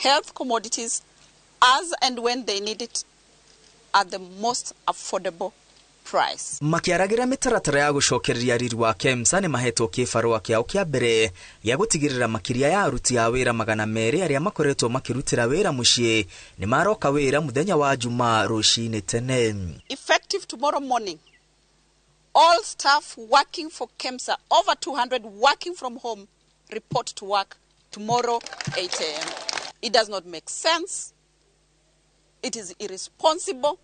health commodities as and when they need it at the most affordable price. Makiaragira mitaratara ya gucokereria riri wa KEMSA ni mahetwo kibarua kiao kia mbere gĩa gũtigĩrĩra makĩria ya aruti a wĩra 200 arĩa makoretwo makĩrutĩra wĩra mũciĩ nĩ maroka wĩra mũthenya wa Jumaa rũcinĩ tene. Effective tomorrow morning, all staff working for KEMSA, over 200 working from home, report to work tomorrow 8 a.m. It does not make sense. It is irresponsible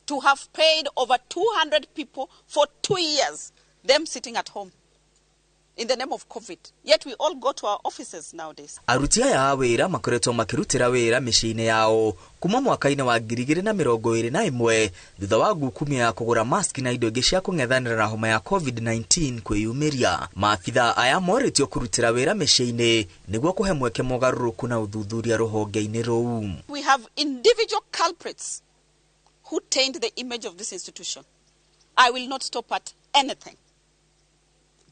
to have paid over 200 people for 2 years, them sitting at home in the name of COVID. Yet we all go to our offices nowadays. Aruti aya a wĩra makoretwo makĩrutĩra wĩra mĩciĩ-inĩ yao kuma mwaka-inĩ wa 2021 thutha wa ngukumio ya kũgũra maski na indo ingĩ cia kũng'ethanĩra na homa ya COVID-19 kwĩyumĩria. Maabitha aya morĩtio kũrutĩra wĩra mĩciĩ-inĩ nĩguo kũhe mweke mogarũrũku na ũthuthuria rũhonge-inĩ rũu. We have individual culprits who taint the image of this institution. I will not stop at anything.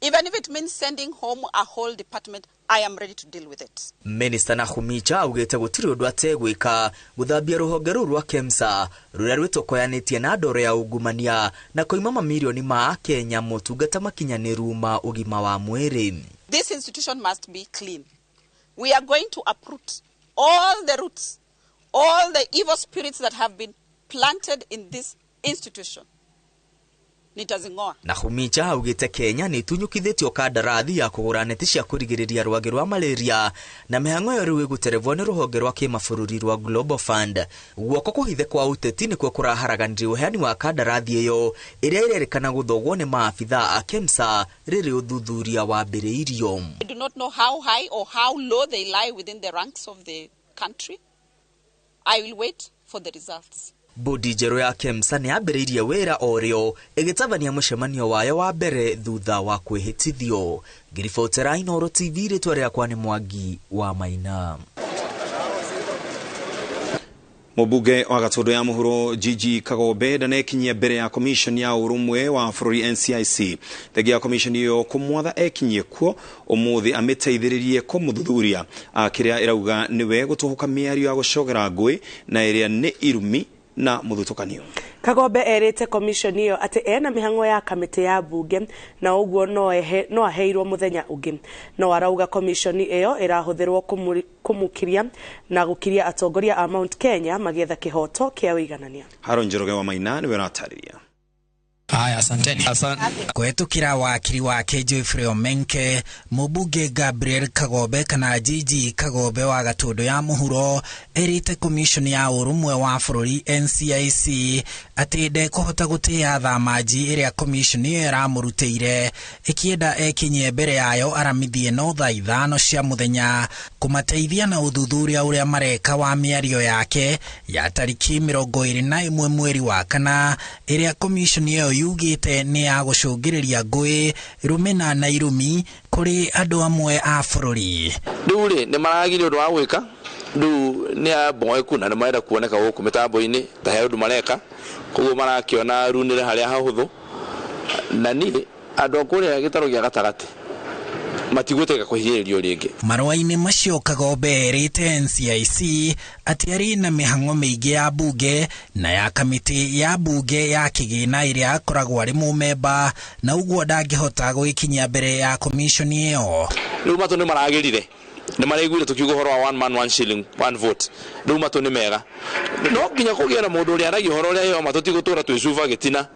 Even if it means sending home a whole department, I am ready to deal with it. Minister Nakhumicha augĩte gũtirĩ ũndũ ategwĩka gũthambia rũhonge rũu rwa KEMSA rũrĩa rwĩtokoyanĩtie na ndoro ya ungumania na koima mamirioni ma Akenya motungata makinyanĩru ma ũgima wa mwĩrĩ. This institution must be clean. We are going to uproot all the roots, all the evil spirits that have been planted in this institution. Nitazingoa. Nakhumicha augĩte Kenya nĩ ĩtunyũkithĩtio kandarathi ya kũgũra neti cia kũrigĩrĩria rwagĩ rwa malaria na mĩhang'o ĩyo rĩu ĩgũterevwo nĩ rũhonge rwa kĩmabũrũri rwa Global Fund. Guoko kũhithe kwa ũteti nĩkuo kũraharaganirie ũheani wa kandarathi ĩyo ĩrĩa ĩrerĩkana gũthogwo nĩ maabitha a KEMSA rĩrĩ ũthuthuria wambĩrĩirio. I do not know how high or how low they lie within the ranks of the country. I will wait for the results. Bodi njerũ ya KEMSA nĩ yambĩrĩirie wĩra o rĩo ĩgĩtabania mũcemanio wayo wa mbere thutha wa kwĩhĩtithio. Ngiribotera Inooro TV, rĩtwa rĩakwa nĩ Mwangi wa Maina. Mũmbunge wa Gatũndũ ya Mũhuro Gigi Kagombe ndanekinyia mbere ya commission ya ũrũmwe wa bũrũri NCIC. Thengia ya commission ĩyo kũmwatha ekinyie kuo ũmũthĩ amĩteithĩrĩrie kũmũthuthuria kĩrĩa ĩrauga nĩwe gũtũhũka mĩario ya gũcogera ngũĩ na ĩrĩa nĩ irumi na mũthutũkanio. Kagombe erĩte commission ĩyo atĩ ena mĩhang'o ya kamĩtĩ ya bunge na ũguo no aheirwo mũthenya ũngĩ. No arauga commission ĩyo ĩrahũthĩrwo kũmũkiria na gũkiria atongoria a Mount Kenya magĩetha kĩhoto kĩa ũiganania. Haron Njoroge wa Maina nĩwe ũratarĩria. Haya, asanteni. Kũhetũkĩra wakiri wake Geoffrey Omenke, mũmbunge Gabriel Kagombe kana Gigi Kagombe wa Gatũndũ ya Mũhuro erĩte commission ya ũrũmwe wa bũrũri NCIC atĩ ndekũhota gũtĩĩa thamanji ĩrĩa commission ĩyo ĩramũrutĩire ĩkĩenda ekinyie mbere yayo aramithie no thaa 5 cia mũthenya kũmateithia na ũthuthuria ũrĩa mareka wa mĩario yake ya tariki 21 mweri wa 4 ĩrĩa commission ĩyo yugĩte nĩ ya gũcũngĩrĩria ngũĩ rũmena na irumi kũrĩ andũ amwe a bũrũri. Rĩu rĩ nĩ maragire ũndũ wa gwĩka, rĩu nĩ amboeku na nĩ marenda kuoneka gũkũ mĩtambo-inĩ ta he ũndũ mareka, koguo marakĩona runĩre harĩa hahũthũ. Na niĩ andũ a kũrĩa gĩtarũ gĩa gatagatĩ matigwĩtĩka kũhinyĩrĩrio rĩngĩ. Marũa-inĩ macio Kagombe erĩte NCIC atĩ arĩ na mĩhang'o mĩingĩ ya bunge na ya kamĩtĩ ya bunge ya kĩgĩna ĩrĩa akoragwo arĩ mũmemba na ũguo ndangĩhota gũgĩkinyia mbere ya commission ĩyo. Rĩu matũ nĩ maragĩrire, nĩ maraiguire tũkiuga ũhoro wa one man one shilling one vote. Rĩu matũ nĩ mega, no nginya kũgĩe na mũndũ ũrĩa aragia ũhoro ũrĩa yoma, tũtigũtũra twĩcuba gĩtina.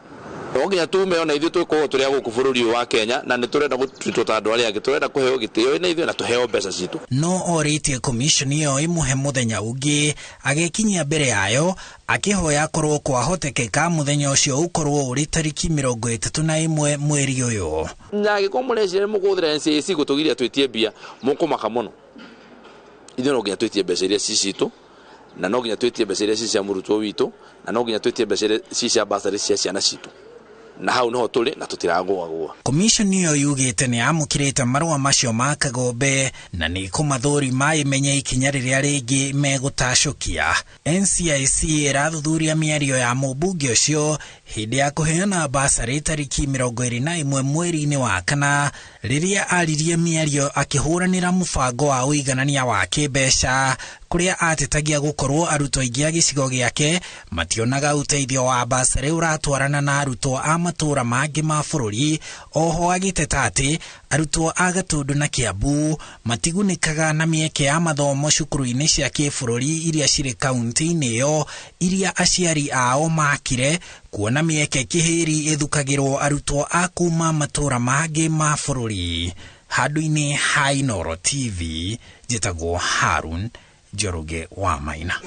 No nginya tume ona ithuĩ twĩkorwo tũrĩ a gũkũ bũrũri ũyũ wa Kenya na nĩ tũrenda gũtuĩtwo ta andũ arĩa angĩ, tũrenda kũheo gĩtĩo na ithuĩ na tũheo mbeca citũ. No orĩtie commission ĩyo ĩmũhe mũthenya ũngĩ agĩkinyia mbere yayo akĩhoya korwo kwahotekeka mũthenya ũcio ũkorwo ũrĩ tariki 31 mweri ũyũ. Na angĩkorwo mũreciria nĩ mũkũhũthĩra NCIC gũtũgiria twĩtie mbia, mũkũmaka mũno. Ithuĩ no nginya twĩtie mbeca iria ci citũ, na no nginya twĩtie mbeca iria ci cia mũrutwo witũ, na no nginya twĩtie mbeca iria ci cia bursary cia ciana citũ. Na hau niho tũrĩ na tũtiragũagũa. Commission ĩyo yugĩte nĩ yamũkĩrĩte marũa macio ma Kagombe na nĩ kũmathũrima ĩmenye ikinya rĩrĩa rĩngĩ megũtacũkia. NCIC ĩrathuthuria mĩario ya mũmbunge ũcio Hĩndĩ ya kũheana basarĩ tarĩki 21 mweri-inĩ wa kana, rĩrĩa aririe mĩario akĩhũranĩra mũbango wa ũiganania wa kĩmbeca, kũrĩa atetagia gũkorwo arutwo aingĩ a gĩcigo gĩake mationaga ũteithio wa basarĩ ũratwarana na arutwo a matũũra mangĩ ma bũrũri. Oho agĩteta atĩ arutwo a Gatũndũ na Kiambu matigunĩkaga na mĩeke ya mathomo cukuru-inĩ cia kĩbũrũri iria cirĩ kaunti-inĩ ĩyo, iria aciari ao makire, kuona mĩeke kĩhĩri ĩthukagĩrwo arutwo a kuma matũũra mangĩ ma bũrũri. Handũ-inĩ ha Inooro TV, njĩtagwo Harun Njoroge wa Maina.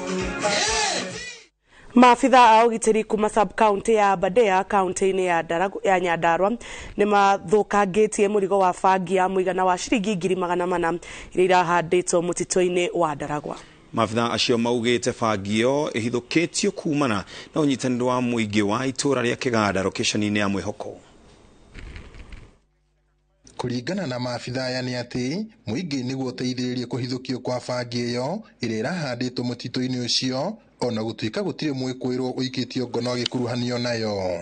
Maabitha a ũgitĩri kuma sub county ya Aberdare kaunti-inĩ ya Nyandarua nĩ mathũkangĩtie mũrigo wa bangi ya mũigana wa ciringi 400,000 iria irahandĩtwo mũtitũ-inĩ wa Ndaragwa. Maabitha acio maugĩte bangi ĩyo ĩhithũkĩtio kumana na ũnyitanĩri wa mũingĩ wa itũra rĩa Kĩganda rokeshoni-inĩ ya Mwĩhoko. Kũringana na maabitha aya nĩ atĩ mũingĩ nĩguo ũteithĩrĩrie kũhithũkio kwa bangi ĩyo ĩrĩa ĩrahandĩtwo mũtitũ-inĩ ũcio, ona gũtuĩka gũtirĩ mwĩkũĩrwo ũikĩtio ngono agĩkuruhanio nayo.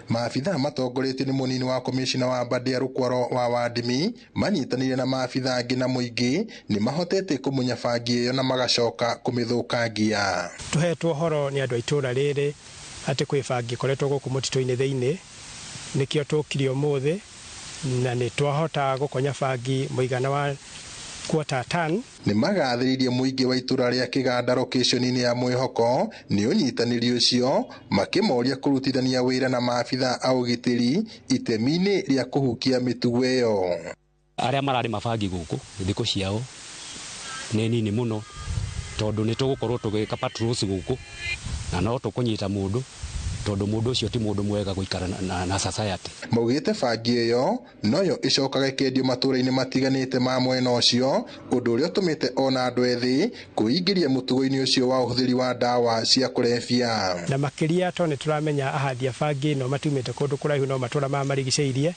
Maabitha matongoretio nĩ mũnini wa komishina wa Aberdare Rũkwaro wa Wandimi manyitanĩire na maabitha angĩ na mũingĩ nĩ mahotete kũmunya bangi ĩyo na magacoka kũmĩthũkangia. Tũhetwo ũhoro nĩ andũ a itũũra rĩrĩ atĩ kwĩ bangi ĩkoretwo gũkũ mũtitũ-inĩ thĩinĩ, nĩkĩo tũkire ũmũthĩ na nĩ twahota gũkonya bangi mũigana wa quarter ton. Nĩ magathĩrĩirie mũingĩ wa itũra rĩa Kĩganda rokeshoni-inĩ ya Mwĩhoko nĩ ũnyitanĩri ũcio, makĩmoria kũrutithania wĩra na maabitha a ũgitĩri itemi-inĩ rĩa kũhukia mĩtugo ĩyo. Arĩa mararĩma bangi gũkũ thikũ ciao nĩ nini mũno, tondũ nĩ tũgũkorwo tũgĩka patrols gũkũ na no tũkũnyita mũndũ, tondũ mũndũ ũcio ti mũndũ mwega gũikara na society. Maugĩte bangi ĩyo noyo ĩcokaga ĩkendio matũũra-inĩ matiganĩte ma mwena ũcio, ũndũ ũrĩa ũtũmĩte ona andũ ethĩ kwĩingĩria mũtugo-inĩ ũcio wa ũhũthĩri wa ndawa cia kũrebia. Na makĩria tondũ nĩ tũramenya ahandi a bangi no matiumĩte kũndũ kũraihu, no matũũra maya marigicĩirie,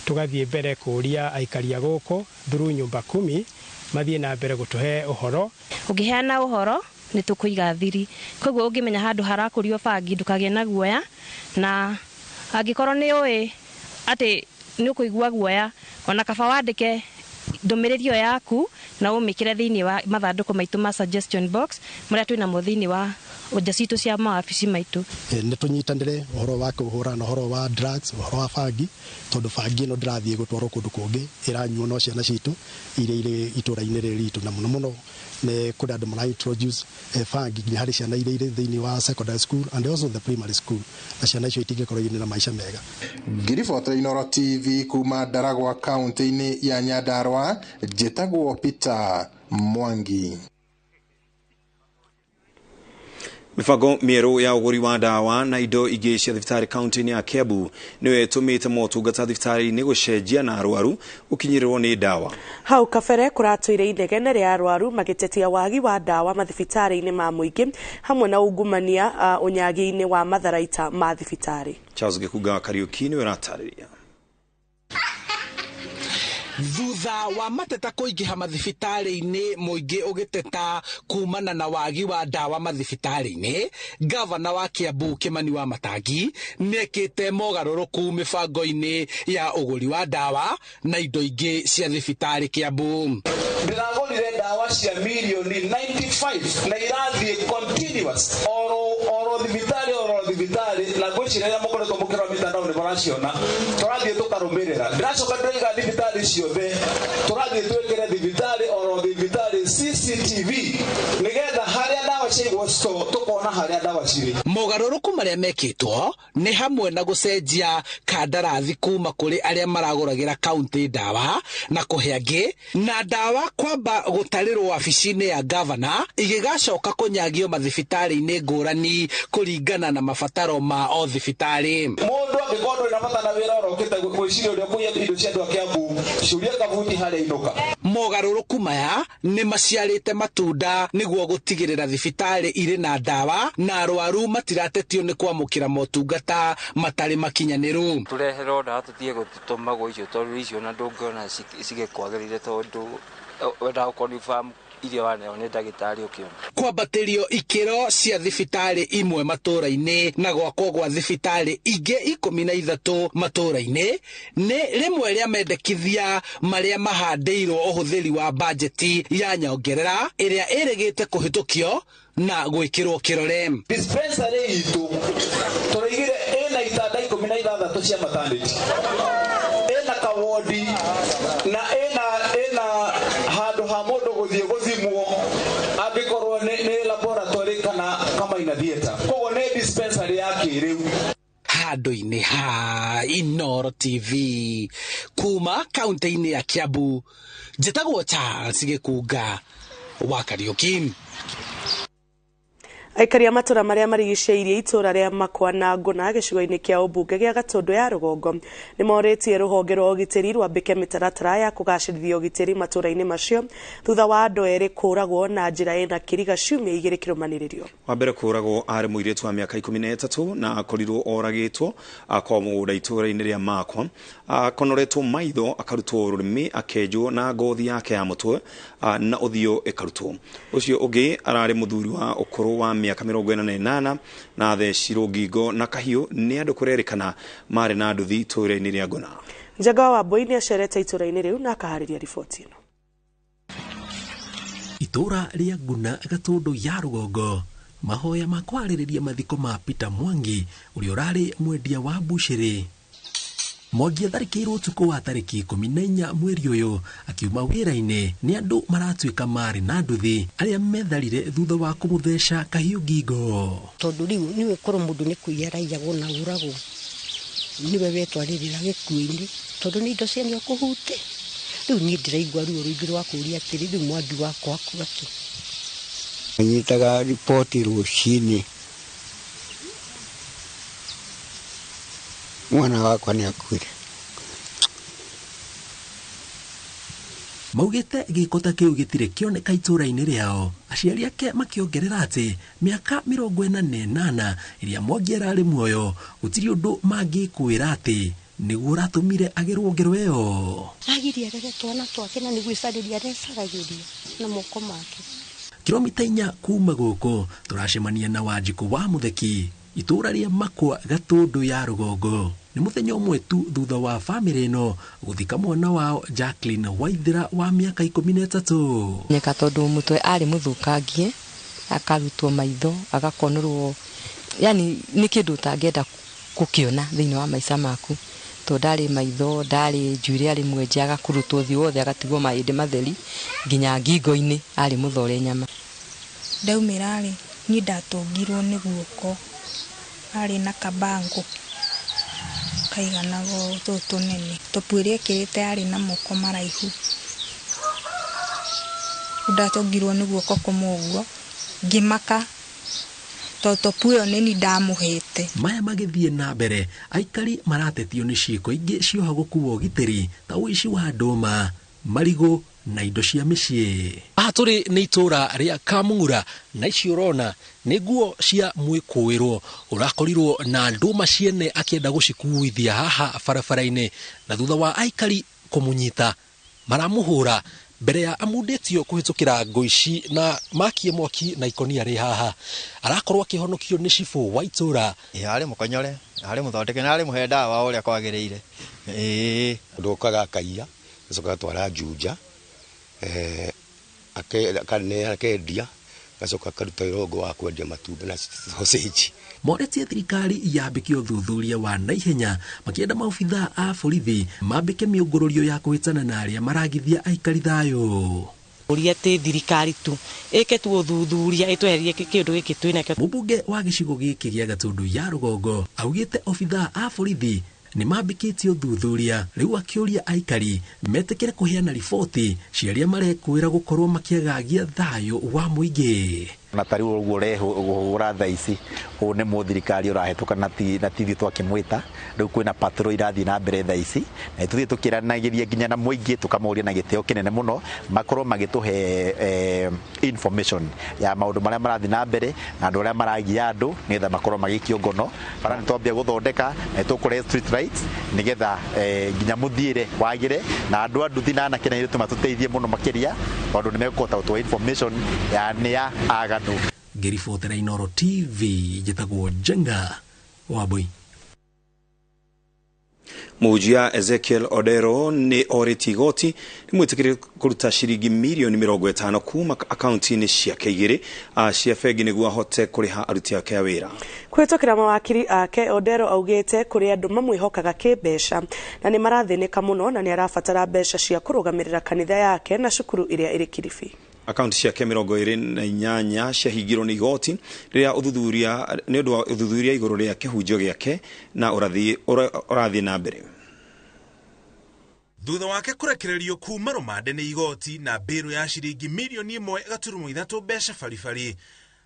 tũgathiĩ mbere kũũria aikari a gũkũ through nyumba kumi mathiĩ na mbere gũtũhe ũhoro. Ũngĩheana ũhoro nĩ tũkũiga thiri, koguo ũngĩmenya handũ harakũrio bangi ndũkagĩe na guoya, na angĩkorwo nĩ ũĩ atĩ nĩ ũkũigua guoya, ona kaba wandĩke ndũmĩrĩri ĩyo yaku na ũmĩkĩre thĩinĩ wa mathandũkũ maitũ ma suggestion box marĩa twĩnamo thĩinĩ wa nja citũ cia mawabici maitũ. Nĩ tũnyitanĩre ũhoro wa kũhũrana ũhoro wa drugs, ũhoro wa bangi, tondũ bangi ĩno ndĩrathiĩ gũtwarwo kũndũ kũngĩ, ĩranyuo no ciana citũ iria irĩ itũra-inĩ rĩrĩ ritũ, na mũno mũno nĩ kũrĩ andũ mara introduce bangi nginya harĩ ciana iria irĩ thĩinĩ wa secondary school and also the primary school, na ciana icio itingĩkorwo irĩ na maica mega. Ngiribotera Inooro TV kuma Ndaragwa kaunti-inĩ ya Nyandarua, njĩtagwo Peter Mwangi. Mĩbango mĩerũ ya ũgũri wa ndawa na indo ingĩ cia thibitarĩ kaunti-inĩ ya Kiambu nĩyo ĩtũmĩte motungata thibitarĩ-inĩ gũcenjia na arwaru gũkinyĩrĩrwo nĩ ndawa. Hau kabere kũratũire inegene rĩa arwaru magĩtetia wagi wa ndawa mathibitarĩ-inĩ ma mũingĩ hamwe na ungumania ũnyagi-inĩ wa matharaita ma thibitarĩ. Charles Gĩkunga Kariũki nĩwe ũratarĩria. Thutha wa mateta kũingĩha mathibitarĩ-inĩ, mũingĩ ũgĩteta kumana na wagi wa ndawa mathibitarĩ-inĩ, gavana wa Kiambu Kimani wa Matangi nĩekĩte mogarũrũku mĩbango-inĩ ya ũgũri wa ndawa na indo ingĩ cia thibitarĩ Kiambu. Ndĩragũrire ndawa cia mirioni 95 na irathiĩ continuous oro thibitarĩ oro thibitarĩ, na ngwĩciria rĩrĩa mũkoretwo mũkĩrora mitandao nĩ mũraciona, tũrathiĩ tũkarũmĩrĩra. Ndĩracoka ndĩraiga thibitarĩ ciothe tũrathiĩ twĩkĩre thibitarĩ oro thibitarĩ CCTV nĩgetha harĩa ndawa ciaigwo store tũkona harĩa ndawa cirĩ. Mogarũrũku marĩa mekĩtwo nĩ hamwe na gũcenjia kandarathi kuma kũrĩ arĩa maragũragĩra kaunti ndawa na kũhe angĩ, na ndawa kwamba gũtarĩrwo wabici-inĩ ya gavana igĩgacoka kũnyagio mathibitarĩ-inĩ ngũrani kũringana na mabataro ma o thibitarĩ. Mũndũ angĩkorwo ndũrĩ na bata na wĩra ũrokĩte gwĩciria ũrĩa ũkũiya indo cia andũ a Kiambu, ciũria kabuti harĩa inũka. Mogarũrũku maya nĩ maciarĩte matunda nĩguo gũtigĩrĩra thibitarĩ irĩ na ndawa na arwaru matiratetio nĩ kwamũkĩra motungata matarĩ makinyanĩru. Tũreherwo ndawa tũtige gũtũmagwo icio, tondũ icio na ndũngĩona cigĩkwagĩrĩire, tondũ wendaga gũkorwo nĩ iria waneo nĩ ndagĩtarĩ ũkĩona. Kwambatĩrio ikĩro cia thibitarĩ imwe matũũra-inĩ na gwakwo gwa thibitarĩ ingĩ 13 matũũra-inĩ nĩ rĩmwe rĩa mendekithia marĩa mahandĩirwo ũhũthĩri wa bajeti ya nyongerera ĩrĩa ĩrĩgĩte kũhĩtũkio na gwĩkĩrwo kĩrore. Dispensary itũ tũraigire ĩna itanda 16 cia maternity, ĩna kawodi na ĩna handũ ha mũndũ gũthiĩ gũthimwo angĩkorwo nĩ laboratory kana kamaina theatre. Koguo nĩ dispensary ya kĩrĩu. Handũ-inĩ ha Inooro TV kuma kaunti-inĩ ya Kiambu, njĩtagwo Charles Gĩkunga wa Kariuki. Aikari a matũra marĩa marigicĩirie itũra rĩa Makwa na Ngũna gĩcigo-inĩ kĩa ũmbunge gĩa Gatũndũ ya rũgongo nĩ morĩtie rũhonge rwa ũgitĩri rwambĩke mĩtaratara ya kũgacĩrithia ũgitĩri matũra-inĩ macio thutha wa andũ erĩ kũragwo na njĩra ĩna kĩriga ciumia igĩrĩ kĩrũmanĩrĩrio. Wa mbere kũragwo arĩ mũirĩtu wa mĩaka 13 na akorirwo oragĩtwo akwa mũgũnda itũra-inĩ rĩa Makwa, akonoretwo maitho, akarutwo rũrĩmĩ, akenjwo na ngothi yake ya mũtwe na ũthiũ ĩkarutwo. Ũcio ũngĩ ararĩ mũthuri wa ũkũrũ wa mĩaka 48 na thecirwo ngingo na kahiũ nĩ andũ kũrerĩkana marĩ na nduthi itũra-inĩ rĩa Ngũna. Njenga wa Wambui nĩ acerete itũra-inĩ rĩu na akaharĩria riboti ĩno. Itũra rĩa Ngũna Gatũndũ ya rũgongo, mahoya ma kwarĩrĩria mathiko ma Peter Mwangi ũrĩa ũrarĩ mwendia wa mbucĩrĩ. Mwangi atharĩkĩirwo ũtukũ wa tarĩki 14 mweri ũyũ akiuma wĩra-inĩ nĩ andũ maratuĩka marĩ na nduthi arĩa metharire thutha wa kũmũtheca kahiũ ngingo. Tondũ rĩu nĩwe korwo mũndũ nĩ kũiya araiyagwo na ũragwo, nĩwe wetwarĩrĩra gĩkuũ-inĩ tondũ nĩ indo ciene ũkũhute. Rĩu niĩ ndĩraigua ruo rũingĩ rwa kũũria atĩrĩ, rĩu Mwangi wakwa akua kĩ? Nyitaga riboti rũcinĩ mwana wakwa nĩ akuire. Maugĩte gĩko ta kĩu gĩtirĩ kĩoneka itũra-inĩ rĩao. Aciari ake makĩongerera atĩ mĩaka 48 ĩrĩa Mwangi ararĩ muoyo gũtirĩ ũndũ mangĩkwĩra atĩ nĩguo ũratũmire agerwo ngero ĩyo. Agirie arere twana twake na nĩ gwĩcarĩria arecaragĩria na moko make. Kilomita 4 kuma gũkũ tũracemania na Wanjikũ wa Mũtheki itũra rĩa Makwa Gatũndũ ya rũgongo. Nĩ mũthenya ũmwe tu thutha wa bamĩrĩ ĩno gũthika mwana wao Jacqueline Waithera wa mĩaka 13. Nyeka tondũ mũtwe arĩ mũthũkangie, akarutwo maitho, agakonorwo, yani nĩ kĩndũ ũtangĩenda gũkĩona thĩinĩ wa maica maku. Tondũ ndarĩ maitho, ndarĩ njuĩrĩ, arĩ mwenje, agakurutwo ũthiũ wothe, agatigwo mahĩndĩ matheri nginya ngingo-inĩ, arĩ mũthore nyama. Ndaumĩra rĩ, niĩ ndatũngirwo nĩ guoko, arĩ na kabango kaiganaga ũũ tũtũ tũnene. Topu ĩrĩa ekĩrĩte yarĩ na moko maraihu. Ndatũngirwo nĩ guoko kũmwe ũguo, ngĩmaka tondũ topu ĩyo nĩ niĩ ndamũhete. Maya magĩthiĩ na mbere, aikari maratetio nĩ ciĩko ingĩ ciohagũku wa ũgitĩri ta ũici wa ndũma, marigũ na indo cia mĩciĩ. Haha tũrĩ nĩ itũra rĩa Kamung'ura na ici ũrona nĩ nguo cia mwĩkũĩrwo ũrakorirwo na ndũma ciene akĩenda gũcikuithia haha barabara-inĩ, na thutha wa aikari kũmũnyita maramũhũra mbere ya amundĩtio kũhĩtũkĩra ngũ ici na makie mwaki na ikonia rĩ haha. Arakorwo akĩhonokio nĩ cibũ wa itũra. Arĩ mũkonyore, arĩ mũthondeke na arĩ mũhe ndawa ũrĩa kwagĩrĩire. Ĩĩ andũ okaga akaiya, acoka agatwara Juja, akendia, agacoka akaruta wĩra wa kwendia matumbĩ na sausage. Moretie thirikari yambĩke ũthuthuria wa naihenya makĩenda maobithaa a borithi mambĩke mĩũngũrũrio ya kũhĩtana na arĩa maragithia aikari thayũ. Ũria atĩ thirikari tu ĩke tu ũthuthuria ĩtweherie kĩũndũ gĩkĩ twĩ nakĩo. Mũmbunge wa gĩcigo gĩkĩ gĩa Gatũndũ ya rũgongo augĩte obithaa a borithi nĩ mambĩkĩtie ũthuthuria rĩu akĩũria aikari metĩkĩre kũheana riboti cia arĩa marekwĩra gũkorwo makĩagagia thayũ wa mũingĩ. Na tarĩu ũguo ũrehũra thaa ici ũũ nĩ mũthirikari ũrahĩtũka na ti ithuĩ twakĩmwĩta. Rĩu kwĩna patrol irathiĩ na mbere thaa ici na tũthiĩ tũkĩranagĩria nginya na mũingĩ tũkamoria na gĩtĩo kĩnene mũno makorwo magĩtũhe information ya maũndũ marĩa marathiĩ na mbere na andũ arĩa maragia andũ nĩgetha makorwo magĩikio ngono. Bara nĩ twambia gũthondeka na tũkũrehe street lights nĩgetha nginya mũthiĩre wagĩre na andũ a nduthi na anake na airĩtu matũteithie mũno makĩria tondũ nĩ mekũhota gũtũhe information ya nĩ a aganu. Ngĩribotera Inooro TV njĩtagwo Njenga Wambui. Mũhunjia Ezekiel Odero nĩ orĩtie igoti rĩmwĩtĩkĩrie kũruta ciringi mirioni 50 kuma akaunti-inĩ ciake igĩrĩ cia bengi nĩguo ahote kũrĩha aruti ake a wĩra. Kũhĩtũkĩra mawakiri ake, Odero augĩte kũrĩ andũ mamwĩhokaga kĩmbeca na nĩ marathĩnĩka mũno na nĩ arabatara mbeca cia kũrũgamĩrĩra kanitha yake na cukuru ĩrĩa ĩrĩ Kilifi. Akaunti ciake 28 ciahingirwo nĩ igoti rĩrĩa ũthuthuria nĩ ũndũ wa ũthuthuria igũrũ rĩa kĩhunjio gĩake na ũrathiĩ na mbere. Thutha wake kũrekererio kuma rũmande nĩ igoti na mbĩrũ ya ciringi mirioni 1.3 mbeca baribari,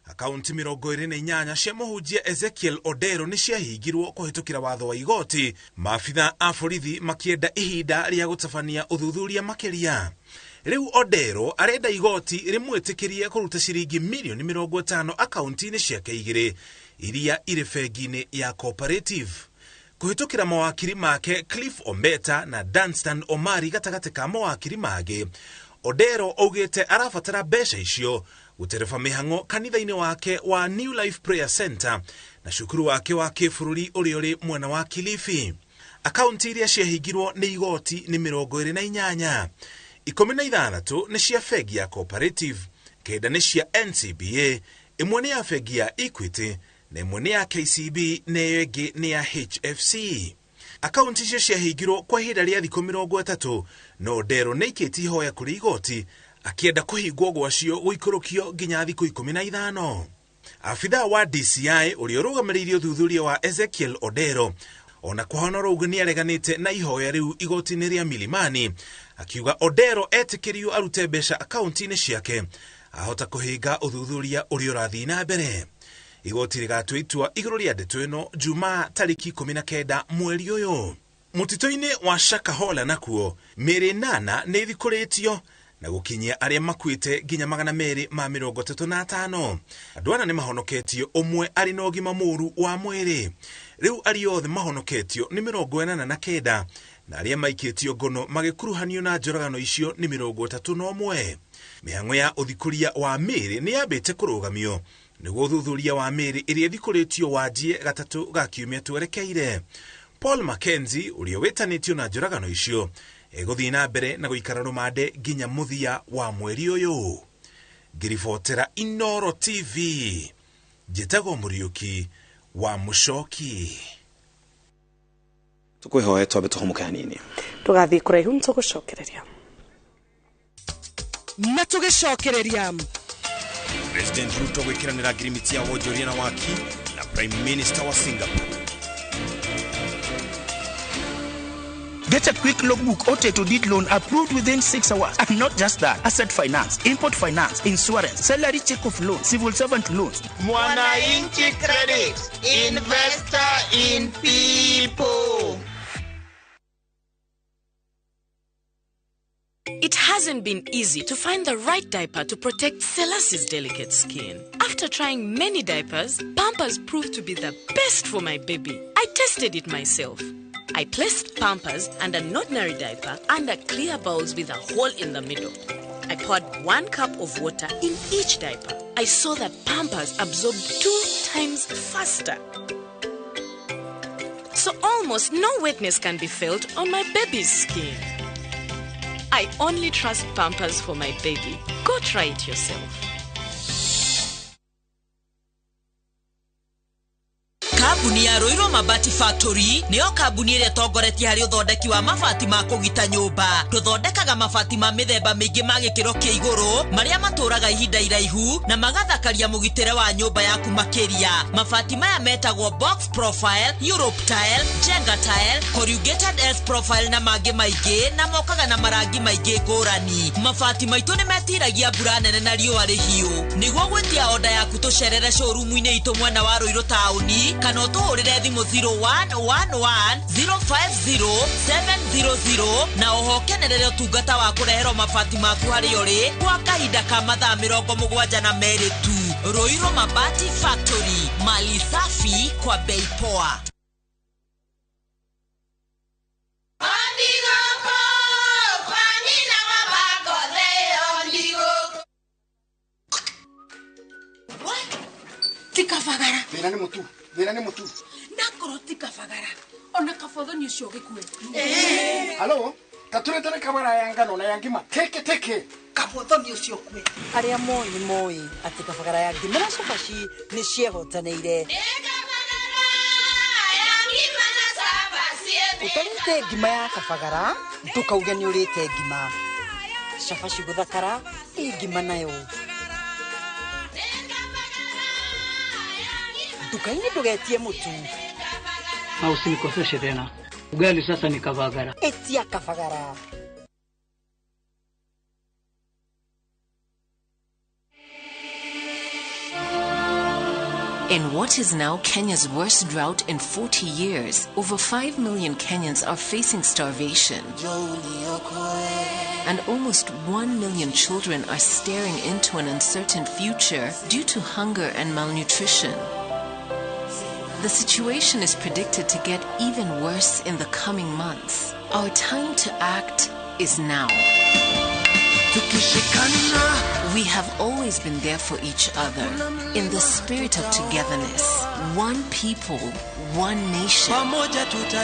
akaunti 28 cia mũhunjia Ezekiel Odero nĩ ciahingirwo kũhĩtũkĩra watho wa igoti, maabitha a borithi makĩenda ihinda rĩa gũtabania ũthuthuria makĩria. Rĩu Odero arenda igoti rĩmwĩtĩkĩrie kũruta ciringi mirioni 50 akaunti-inĩ ciake igĩrĩ iria irĩ bengi-inĩ ya Cooperative. Kũhĩtũkĩra mawakiri make Cliff Ombeta na Danstan Omari gatagatĩ ka mawakiri mangĩ, Odero augĩte arabatara mbeca icio gũtereba mĩhang'o kanitha-inĩ wake wa New Life Prayer Center na cukuru wake wa kĩbũrũri ũrĩa ũrĩ mwena wa Kilifi. Akaunti iria ciahingirwo nĩ igoti nĩ 28, 16 nĩ cia bengi ya Cooperative, 9 nĩ cia NCBA, 1 nĩ ya bengi ya Equity na 1 nĩ ya KCB na ĩyo ĩngĩ nĩ ya HFC. Akaunti icio ciahingirwo kwa ihinda rĩa thikũ 30, no Odero nĩ aikĩtie ihoya kũrĩ igoti akĩenda kũhingwo gwacio gũikũrũkio nginya thikũ 15. Abithaa wa DCI ũrĩa ũrũgamĩrĩire ũthuthuria wa Ezekiel Odero ona kwahana ũguo nĩ areganĩte na ihoya rĩu igoti-inĩ rĩa Milimani, akiuga Odero etĩkĩrio arute mbeca akaunti-inĩ ciake ahota kũhinga ũthuthuria ũrĩa ũrathiĩ na mbere. Igoti rĩgatua itua igũrũ rĩa ndeto ĩno Jumaa tarĩki 19 mweri ũyũ. Mũtitũ-inĩ wa Shakahola nakuo mĩĩrĩ 8 nĩ ĩthikũrĩtio na gũkinyia arĩa makuĩte nginya 235. Andũ ana nĩ mahonoketio, ũmwe arĩ na ũgima mũũru wa mwĩrĩ. Rĩu arĩa othe mahonoketio nĩ 89 na arĩa maikĩtio ngono magĩkuruhanio na njũragano icio nĩ 31. Mĩhang'o ya ũthikũria wa mĩĩrĩ nĩ yambĩte kũrũgamio nĩguo ũthuthuria wa mĩĩrĩ ĩrĩa ĩthikũrĩtio wanjie gatatũ ga kiumia twerekeire. Paul Mackenzie ũrĩa wĩtanĩtio na njũragano icio egũthiĩ na mbere na gũikara rũmande nginya mũthia wa mweri ũyũ. Ngĩribotera Inooro TV, njĩtagwo Mũriũki wa Mũcoki. Tũkwĩhoe twambe tũhũmũke hanini. Tũgathiĩ kũraihu nĩtũgũcokereria. Na tũgĩcokereria President Ruto gwĩkĩranĩra ngirimiti ya wonjoria na waki na Prime Minister wa Singapore. Get a quick logbook or title deed loan approved within 6 hours. And not just that, asset finance, import finance, insurance, salary check of loan, civil servant loans. Mwananchi Credit, investor in people. It hasn't been easy to find the right diaper to protect Selassie's delicate skin. After trying many diapers, Pampers proved to be the best for my baby. I tested it myself. I placed Pampers and an ordinary diaper under clear bowls with a hole in the middle. I poured 1 cup of water in each diaper. I saw that Pampers absorbed 2 times faster. So almost no wetness can be felt on my baby's skin. I only trust Pampers for my baby. Go try it yourself. Kambuni ya Ruiru Mabati Factory nĩyo kambuni ĩrĩa ĩtongoretie harĩ ũthondeki wa mabati ma kũgita nyũmba. Tũthondekaga mabati ma mĩthemba mĩingĩ ma gĩkĩro kĩa igũrũ marĩa matũraga ihinda iraihu na magathakaria mũgitĩre wa nyũmba yaku makĩria. Mabati maya metagwo box profile, Europe tile, Jenga tile, corrugated S profile na mangĩ maingĩ, na mokaga na marangi maingĩ ngũrani. Mabati maitũ nĩ metiragia mbura nene na riũa rĩhiũ. Nĩguo gwĩtia oda yaku tũcerere showroom-inĩ itũ mwena wa Ruiru taũni kana ũtũhũrĩre thimũ 0111 050 700 na oho kenerere ũtungata wa kũreherwo mabati maku harĩa ũrĩ kwa kahinda ka mathaa 72 tu. Ruiru Mabati Factory, mali safi kwa bei poa. Tikabagara. Thĩna nĩ mũtu, thĩna nĩ mũtu. Nakorwo tikabagara. Ona kabothoni ũcio gĩkue. Halo, tatũrethere kabara ya ngano na ya ngima. Teke teke. Kabothoni ũcio kue. Arĩa moĩ nĩ moĩ atĩ kabagara ya ngima na cabaci nĩ ciehotanĩire. Ũtarĩte ngima ya kabagara, ndũkauge nĩ ũrĩte ngima. Cabaci gũthakara, ĩ ngima nayo. Nduka-inĩ ndũgetie mũtu. Na usinikoseshe tena. Ugali sasa ni kabagara. Etia kabagara. In what is now Kenya's worst drought in 40 years, over 5 million Kenyans are facing starvation. And almost 1 million children are staring into an uncertain future due to hunger and malnutrition. The situation is predicted to get even worse in the coming months. Our time to act is now. We have always been there for each other in the spirit of togetherness. One people, one nation.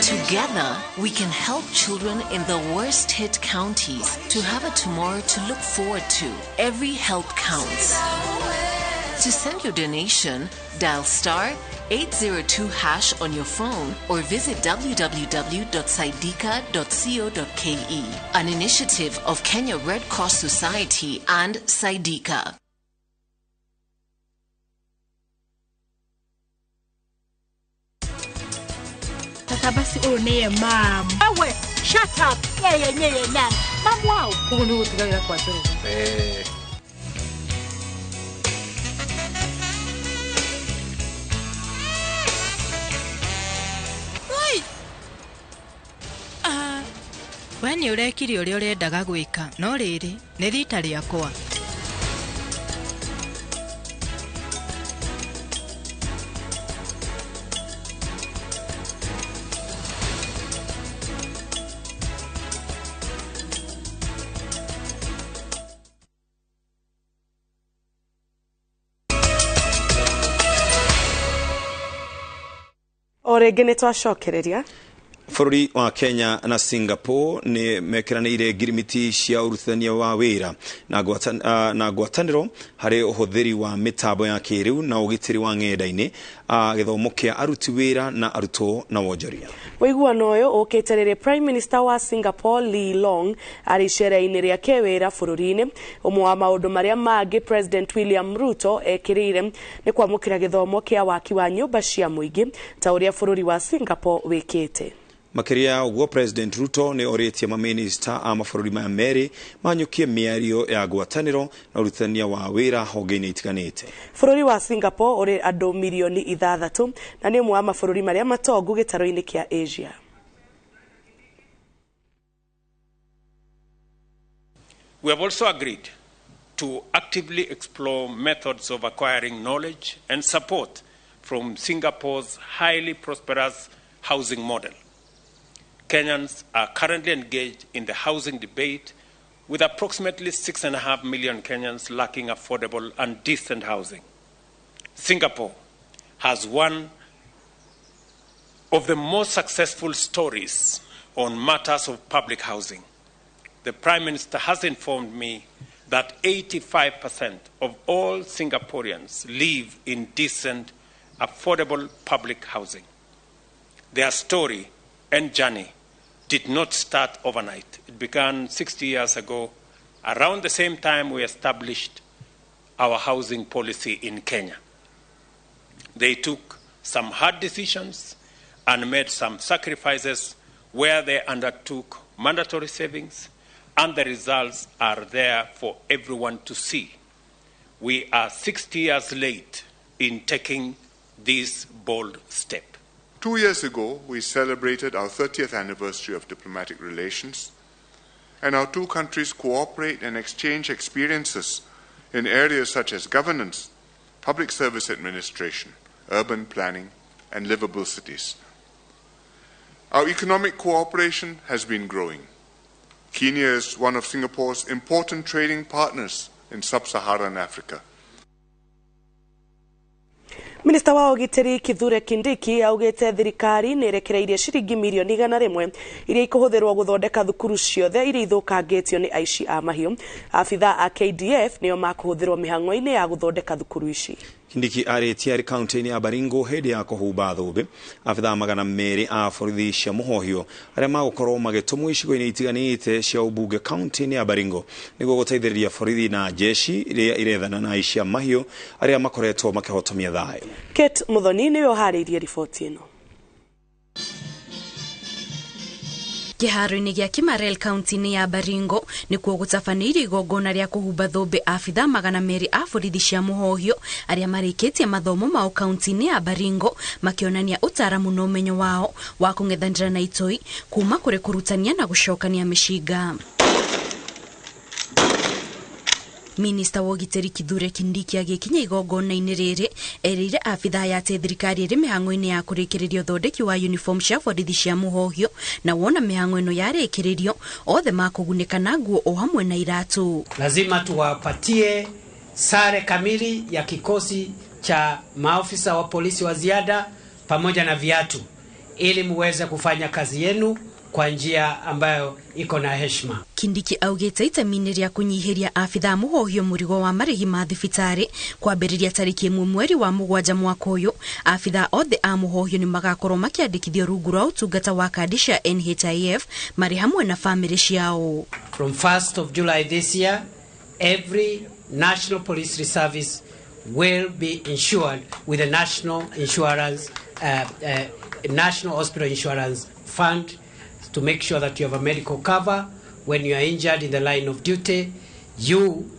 Together, we can help children in the worst hit counties to have a tomorrow to look forward to. Every help counts. To send your donation, dial star 802# on your phone or visit www.saidika.co.ke. An initiative of Kenya Red Cross Society and Saidika. Tata basi ũyũ nĩye mam. Ewe, shut up. Yeye nyeye na. Mam wao. Ũguo nĩguo ũtigagĩra kwa Njoroge. We nĩ ũrekire ũrĩa ũrendaga gwĩka, no rĩrĩ nĩ rita rĩakwa. O rĩngĩ nĩ twacokereria. Bũrũri wa Kenya na Singapore nĩ mekĩranĩire ngirimiti cia ũrutithania wa wĩra na ngwatanĩro harĩ ũhũthĩri wa mĩtambo ya kĩrĩu na ũgitĩri wa ng'enda-inĩ, gĩthomo kĩa aruti wĩra na arutwo na wonjoria. Ũiguano ũyũ ũkĩte rĩrĩa Prime Minister wa Singapore Lee Long arĩ icera-inĩ rĩa kĩwĩra bũrũri-inĩ. Ũmwe wa maũndũ marĩa mangĩ President William Ruto ekĩrĩire nĩ kwamũkĩra gĩthomo kĩa waki wa nyũmba cia mũingĩ ta ũrĩa bũrũri wa Singapore wĩkĩte. Makĩria ũguo President Ruto nĩ orĩtie mamĩnĩsta a mabũrũri maya merĩ manyũkie mĩario ya ngwatanĩro na ũrutithania wa wĩra honge-inĩ itiganĩte. Bũrũri wa Singapore ũrĩ andũ mirioni 6 na nĩ ũmwe wa mabũrũri marĩa matongu gĩtarũ-inĩ kĩa Asia. We have also agreed to actively explore methods of acquiring knowledge and support from Singapore's highly prosperous housing model. Kenyans are currently engaged in the housing debate, with approximately 6.5 million Kenyans lacking affordable and decent housing. Singapore has one of the most successful stories on matters of public housing. The Prime Minister has informed me that 85% of all Singaporeans live in decent affordable public housing. Their story and journey did not start overnight. It began 60 years ago, around the same time we established our housing policy in Kenya. They took some hard decisions and made some sacrifices where they undertook mandatory savings, and the results are there for everyone to see. We are 60 years late in taking this bold step. 2 years ago, we celebrated our 30th anniversary of diplomatic relations, and our two countries cooperate and exchange experiences in areas such as governance, public service administration, urban planning, and livable cities. Our economic cooperation has been growing. Kenya is one of Singapore's important trading partners in sub-Saharan Africa. Minista wa ũgitĩri Kithure Kindiki augĩte thirikari nĩ ĩrekereirie ciringi mirioni 100 iria ikũhũthĩrwo gũthondeka thukuru ciothe iria ithũkangĩtio nĩ aici a mahiũ. Abithaa a KDF nĩo makũhũthĩrwo mĩhang'o-inĩ ya gũthondeka thukuru ici. Kindiki arĩtie arĩ kaunti-inĩ ya Baringo hĩndĩ ya kũhumba thũmbĩ abithaa 200 a borithi cia mũhohio arĩa magũkorwo magĩtũmwo icigo-inĩ itiganĩte cia ũmbunge kaunti-inĩ ya Baringo nĩguo gũteithĩrĩria borithi na jeshi iria irethana na aici a mahiũ arĩa makoretwo makĩhotomia thayũ. Kate Muthoni nĩwe ũharĩirie riboti ĩno. Kĩharo-inĩ gĩa Kimarel kaunti-inĩ ya Baringo nĩkuo gũtabanĩirio igongona rĩa kũhumba thũmbĩ abithaa 200 a borithi cia mũhohio arĩa marĩkĩtie mathomo mao kaunti-inĩ ya Baringo makĩonania ũtaaramu na ũmenyo wao wa kũng'ethanĩra na itoi kuma kũrĩ kũrutania na gũcokania mĩcinga. Minista wa ũgitĩri Kithure Kindiki agĩkinya igongona-inĩ rĩrĩ erĩire abithaa ya atĩ thirikari ĩrĩ mĩhang'o-inĩ ya kũrĩkĩrĩria ũthondeki wa uniform cia borithi cia mũhohio na wona mĩhang'o ĩno yarĩkĩrĩrio othe makũgunĩka na nguo o hamwe na iratũ. Lazima tuwapatie sare kamili ya kikosi cha maofisa wa polisi wa ziada pamoja na viatu ili muweze kufanya kazi yenu kwa njia ambayo iko na heshima. Kindiki augĩte itemi-inĩ rĩa kũnyihĩria abithaa mũhohio mũrigo wa marĩhi ma thibitarĩ kwambĩrĩria tarĩki 1 mweri wa 7 mwaka ũyũ abithaa othe a mũhohio nĩ magakorwo makĩandĩkithio rungu rwa ũtungata wa kandi cia NHIF marĩ hamwe na famĩlĩ ciao. From 1st of July this year, every National Police Service will be insured with a National Insurance, National Hospital Insurance Fund to make sure that you have a medical cover. When you are injured in the line of duty, you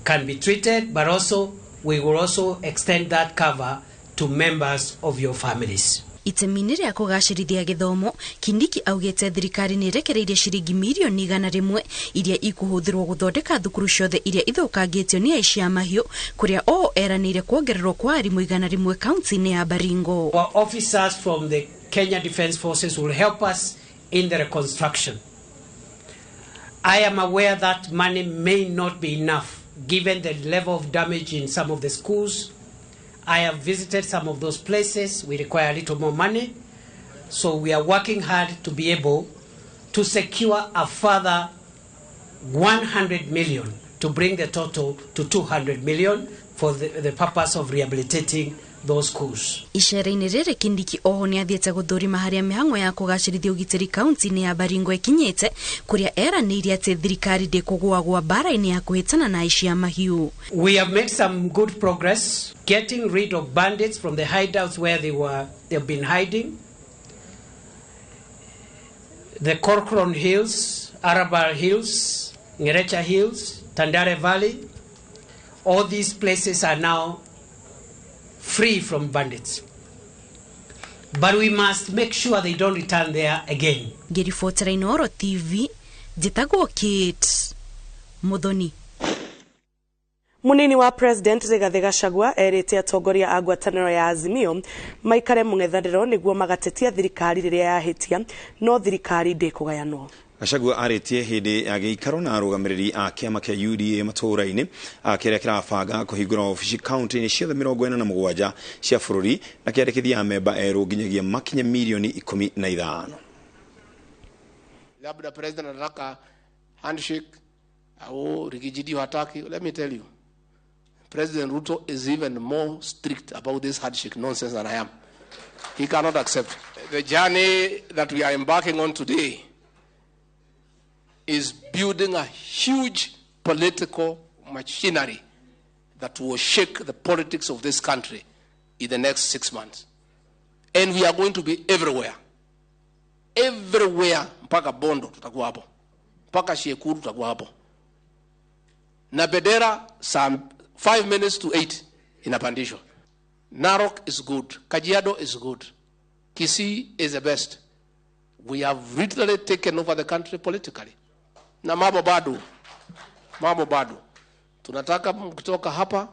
can be treated, but also we will also extend that cover to members of your families. Itemi-inĩ rĩa kũgacĩrithia gĩthomo, Kindiki augĩte thirikari nĩ ĩrekereirie ciringi mirioni 100 iria ikũhũthĩrwo gũthondeka thukuru ciothe iria ithũkangĩtio nĩ aici a mahiũ kũrĩa o eranĩire kuongererwo kwa arimũ 100 kaunti-inĩ ya Baringo. Our officers from the Kenya Defence Forces will help us in the reconstruction. I am aware that money may not be enough given the level of damage in some of the schools. I have visited some of those places. We require a little more money. So we are working hard to be able to secure a further 100 million to bring the total to 200 million for the purpose of rehabilitating those schools. Icera-inĩ rĩrĩ Kindiki oho nĩ athiĩte gũthũrima harĩa mĩhang'o ya kũgacĩrithia ũgitĩri kaunti-inĩ ya Baringo ĩkinyĩte kũrĩa eranĩire atĩ thirikari ndĩkũgũagũa mbara-inĩ ya kũhĩtana na aici a mahiũ. We have made some good progress getting rid of bandits from the hideouts where they've been hiding. The Corcoran Hills, Arabal Hills, Ngerecha Hills, Tandare Valley, all these places are now free from bandits. But we must make sure they don't return there again. Ngĩribotera Inooro TV, njĩtagwo Kate Muthoni. Munini wa President Rigathi Gachagua erĩte atongoria a ngwatanĩro ya Azimio maikare mũng'ethanĩro nĩguo magatetia thirikari rĩrĩa yahĩtia no thirikari ndĩkũgayanwo. Gachagua arĩtie hĩndĩ ya gĩikaro na arũgamĩrĩri a kĩama kĩa UDA matũũra-inĩ kĩrĩa kĩrabanga kũhingũra obici kaunti-inĩ ciothe 47 cia bũrũri na kĩandĩkithia amemba erũ nginyagia makinye milioni 15. Labda president anataka handshake au Rigijidi hataki. Let me tell you, President Ruto is even more strict about this handshake nonsense than I am. He cannot accept. The journey that we are embarking on today is building a huge political machinery that will shake the politics of this country in the next 6 months. And we are going to be everywhere. Everywhere, mpaka Bondo tutakuwa hapo. Mpaka Shekuru tutakuwa hapo. Na bendera saa 7:55 inapandishwa. Narok is good. Kajiado is good. Kisii is the best. We have literally taken over the country politically. Na mambo bado. Mambo bado. Tunataka kutoka hapa,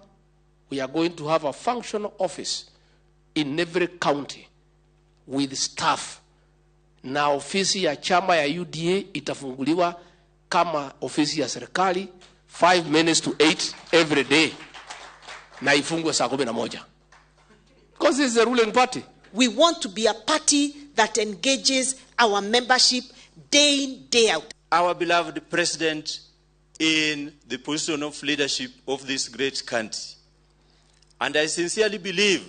we are going to have a functional office in every county with staff. Na ofisi ya chama ya UDA itafunguliwa kama ofisi ya serikali 7:55 every day. Na ifungwe saa 11. Because it's the ruling party. We want to be a party that engages our membership day in, day out. Our beloved president in the position of leadership of this great country. And I sincerely believe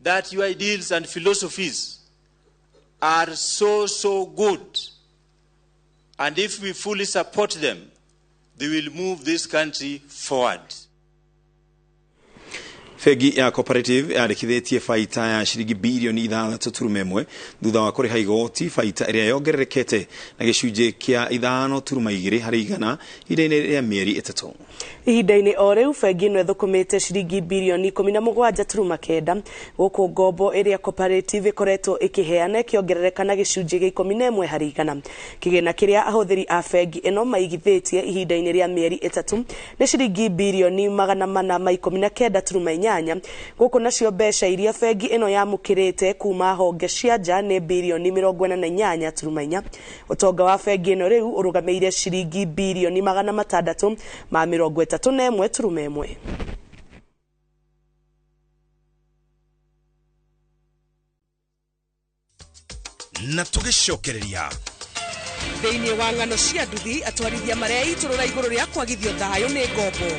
that your ideals and philosophies are so, so good. And if we fully support them, they will move this country forward. Bengi ya Cooperative yandĩkithĩtie baita ya ciringi birioni 6.1 thutha wa kũrĩha igoti baita ĩrĩa yongererekete na gĩcunjĩ kĩa 5.2 harĩ igana ihinda-inĩ rĩa mĩeri 3. Ihinda-inĩ o rĩu bengi ĩno ĩthũkũmĩte ciringi birioni 17.9 gũkũ ngombo ĩrĩa Cooperative ĩkoretwo ĩkĩheana ĩkĩongerereka na gĩcunjĩ gĩa 11 harĩ igana. Kĩgĩna kĩrĩa ahũthĩri a bengi ĩno maigithĩtie ihinda-inĩ rĩa mĩeri 3 nĩ ciringi birioni 419.8 gũkũ nacio mbeca iria bengi ĩno yamũkĩrĩte kuma honge cia nja nĩ birioni 48.4. Ũtonga wa bengi ĩno rĩu ũrũgamĩire ciringi birioni 631.1. Na tũgĩcokereria thĩinĩ wa ng'ano cia nduthi atwarithia mareitũrũra igũrũ rĩa kwagithio thayũ nĩ ngombo.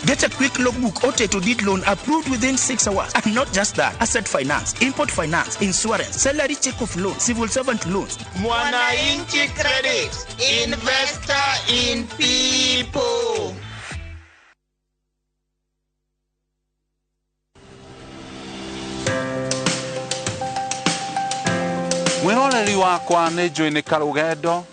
Get a quick logbook or title deed loan approved within 6 hours. And not just that, asset finance, import finance, insurance, salary check of loan, civil servant loans. Mwananchi Credit, investor in people. Mwiroreri wakwa nĩ njũĩ nĩ karũgendo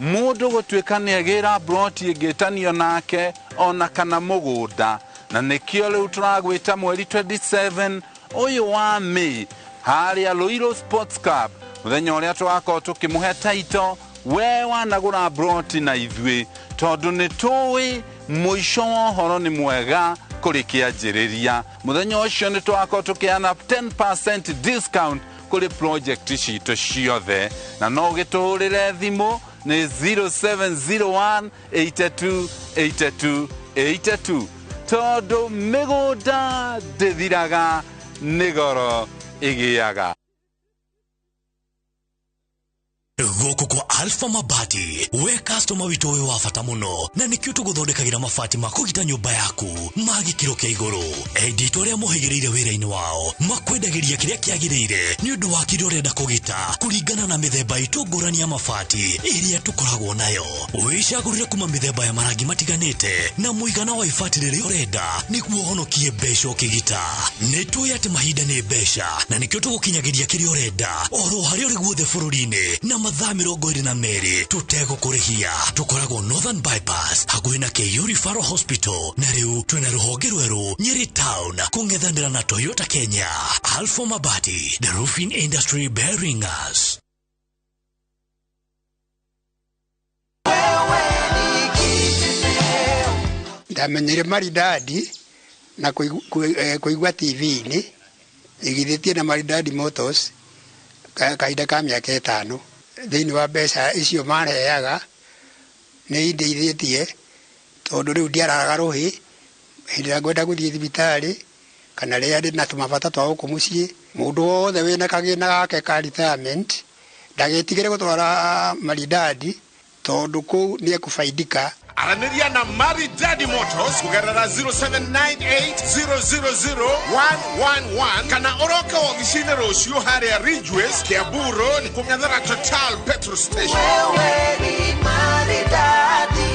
mũndũ gũtuĩka nĩagĩra broti ĩngĩtanio nake ona kana mũgũnda na nĩkĩo rĩu tũragwĩta mweri 27 ũyũ wa May harĩa Ruiru Sports Club mũthenya ũrĩa tũgakorwo tũkĩmũhe taito we wanagũra broti na ithuĩ tondũ nĩ tũĩ mũico wa ũhoro nĩ mwega kũrĩ kĩanjĩrĩria. Mũthenya ũcio nĩ tũgakorwo tũkĩheana 10% discount kũrĩ project citũ ciothe na no ũgĩtũhũrĩre thimũ nĩ 0701 82 82 82 tondũ mĩgũnda ndĩthiraga nĩ goro ĩgĩaga. Gũkũ kwa Alpha Mabati we customer witũ ũyũ wa bata mũno na nĩkĩo tũgũthondekagĩra mabati ma kũgita nyũmba yaku ma gĩkĩro kĩa igũrũ. Endia aitũ arĩa mohĩgĩrĩire wĩra-inĩ wao makwendagĩria kĩrĩa kĩagĩrĩire nĩ ũndũ wa kĩrĩa ũrenda kũgita kũringana na mĩthemba itũ ngũrani ya mabati ĩrĩa tũkoragwo nayo. Wĩcagũrĩre kuma mĩthemba ya marangi matiganĩte na mũigana wa ibati rĩrĩa ũrenda nĩguo ũhonokie mbeca ũkĩgita. Nĩ tũĩ atĩ mahinda nĩ mbeca na nĩkĩo tũgũkinyagĩria kĩrĩa ũrenda oro harĩa ũrĩ guothe bũrũri-inĩ na mathaa 22 tũtegũkũrĩhia. Tũkoragwo Northern Bypass hakuhĩ na KU Referral Hospital na rĩu twĩna rũhonge rwerũ Nyeri Town kũng'ethanĩra na Toyota Kenya. Alpha Mabati, the roofing industry bearing us. Ndamenyire Maridadi na kũigua TV-inĩ igithĩtie na Maridadi Motors kahinda ka mĩaka 5. Thĩinĩ wa mbeca icio marehaga nĩ indeithĩtie tondũ rĩu ndiararaga rũhĩ hĩndĩ ĩrĩa ngwenda gũthiĩ thibitarĩ kana rĩrĩa ndĩ na tũmabata twa gũkũ mũciĩ. Mũndũ wothe wĩna kagĩna gake ka retirement ndagĩtigĩre gũtwara Maridadi tondũ kũu nĩ ekũbaidika. Aranĩria na Maridadi Motors kũgerera 0798000111 kana ũroke wobici-inĩ rũciũ harĩa Ridgeways, Kiambu Road, kũng'ethera Total petrol station. Wewe ni maridadi.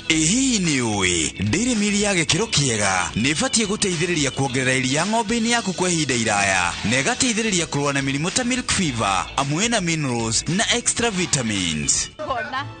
Ĩ hihi nĩ ũĩ Dairy Meal ya gĩkĩro kĩega nĩ ĩbatiĩ gũteithĩrĩria kuongerera iria ng'ombe-inĩ yaku kwa ihinda iraya na ĩgateithĩrĩria kũrũa na mĩrimũ ta milk fever, amwe na minerals na extra vitamins.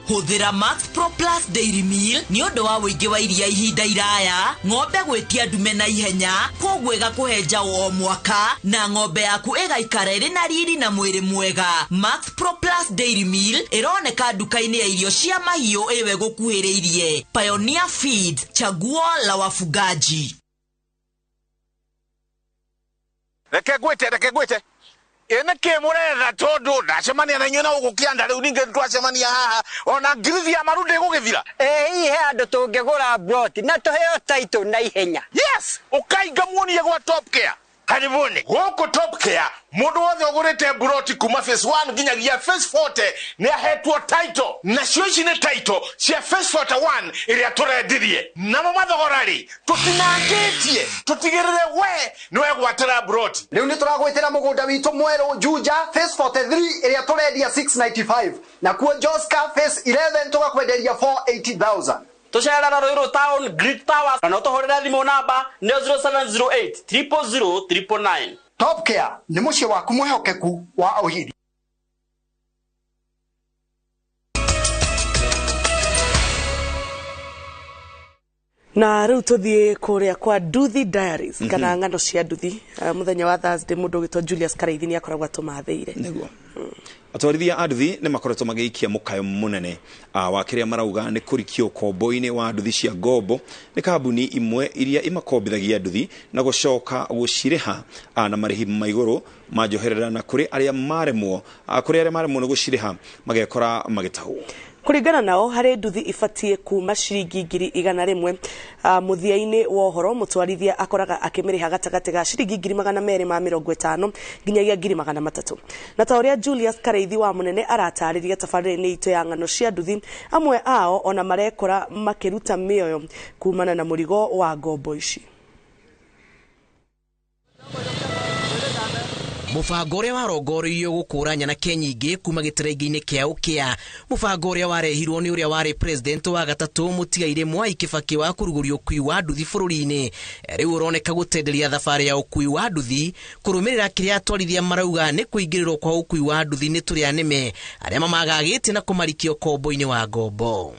Hũthĩra Max Pro Plus Dairy Meal nĩ ũndũ wa ũingĩ wa iria ihinda iraya, ng'ombe gwĩtia ndume na ihenya, kwoguo ĩgakũhe njaũ o mwaka na ng'ombe yaku ĩgaikara ĩrĩ na riri na mwĩrĩ mwega. Max Pro Plus Dairy Meal ĩroneka nduka-inĩ ya irio cia mahiũ ĩwe gũkuhĩrĩirie. Pioneer Feeds, chaguo la wafugaji. Reke ngwĩte ĩ nĩkĩ mũretha tondũ ndacemania na inyuĩ na gũkũ kĩanda rĩu ningĩ twacemania haha ona ngirithi ya maru ndĩgũgĩthira. Ĩ hihi he handũ tũngĩgũra broti na tũheo title na ihenya? Yes, ũkainga muonie gwa Top Care. Karibuni gũkũ Top Care mũndũ wothe ũgũrĩte broti kuma phase 1 nginyagia phase 40 nĩ ahetwo title, nacio ici nĩ title cia phase 41 ĩrĩa tũrendirie. Namo mathogora rĩ tũtinangĩtie, tũtigĩrĩre we nĩ wegwatĩra broti. Rĩu nĩ tũragwĩtĩra mũgũnda witũ mwerũ Juja phase 43 ĩrĩa tũrendia 695, nakuo Joska phase 11 tũgakwenderia 480,000. Tũcerera Ruiru Town Great Towers na no tũhũrĩre thimũ namba nĩ 0708 000 999. Top Care nĩ mũciĩ waku mwĩhokeku wa ũhiri. Na rĩu tũthiĩ kũrĩa kwa Nduthi Diaries kana ng'ano cia Nduthi. Mũthenya wa Thursday mũndũ ũgĩtwo Julius Karaithi nĩ akoragwo atũmathĩire. Nĩguo. Atwarithia a nduthi nĩ makoretwo magĩikia mũkayo mũnene wa kĩrĩa marauga nĩ kũrikio ũkombo-inĩ wa nduthi cia ngombo nĩ kambuni imwe iria imakombithagia nduthi na gũcoka gũcirĩha na marĩhi ma igũrũ ma njoherera, na kũrĩ arĩa maremwo nĩ gũcirĩha magekora magĩtahwo. Kũringana nao harĩ nduthi ibatiĩ kuma ciringi 100,000. Mũthia-inĩ wa ũhoro mũtwarithia akoraga akĩmĩrĩha gatagatĩ ga ciringi 250,000 nginyagia 300,000. Na ta ũrĩa Julius Karaithi wa mũnene aratarĩria tabarĩra-inĩ itũ ya ng'ano cia nduthi, amwe ao ona marekora makĩruta mĩoyo kumana na mũrigo wa ngombo ici. Mũbango ũrĩa warongoreirio gũkũra nyanake nyingĩ kuma gĩterengi-inĩ kĩa ũkĩa, mũbango ũrĩa warehirwo nĩ ũrĩa warĩ president wa gatatũ mũtigairĩ Mwai Kibaki wa kũrugũria ũkui wa nduthi bũrũri-inĩ, rĩu ũroneka gũtenderia thabarĩ ya ũkui wa nduthi kũrũmĩrĩra kĩrĩa atwarithia marauga nĩ kũingĩrĩrwo kwa ũkui wa nduthi nĩ tũrĩa nĩme arĩa mamagagĩte na kũmarikia ũkombo-inĩ wa ngombo.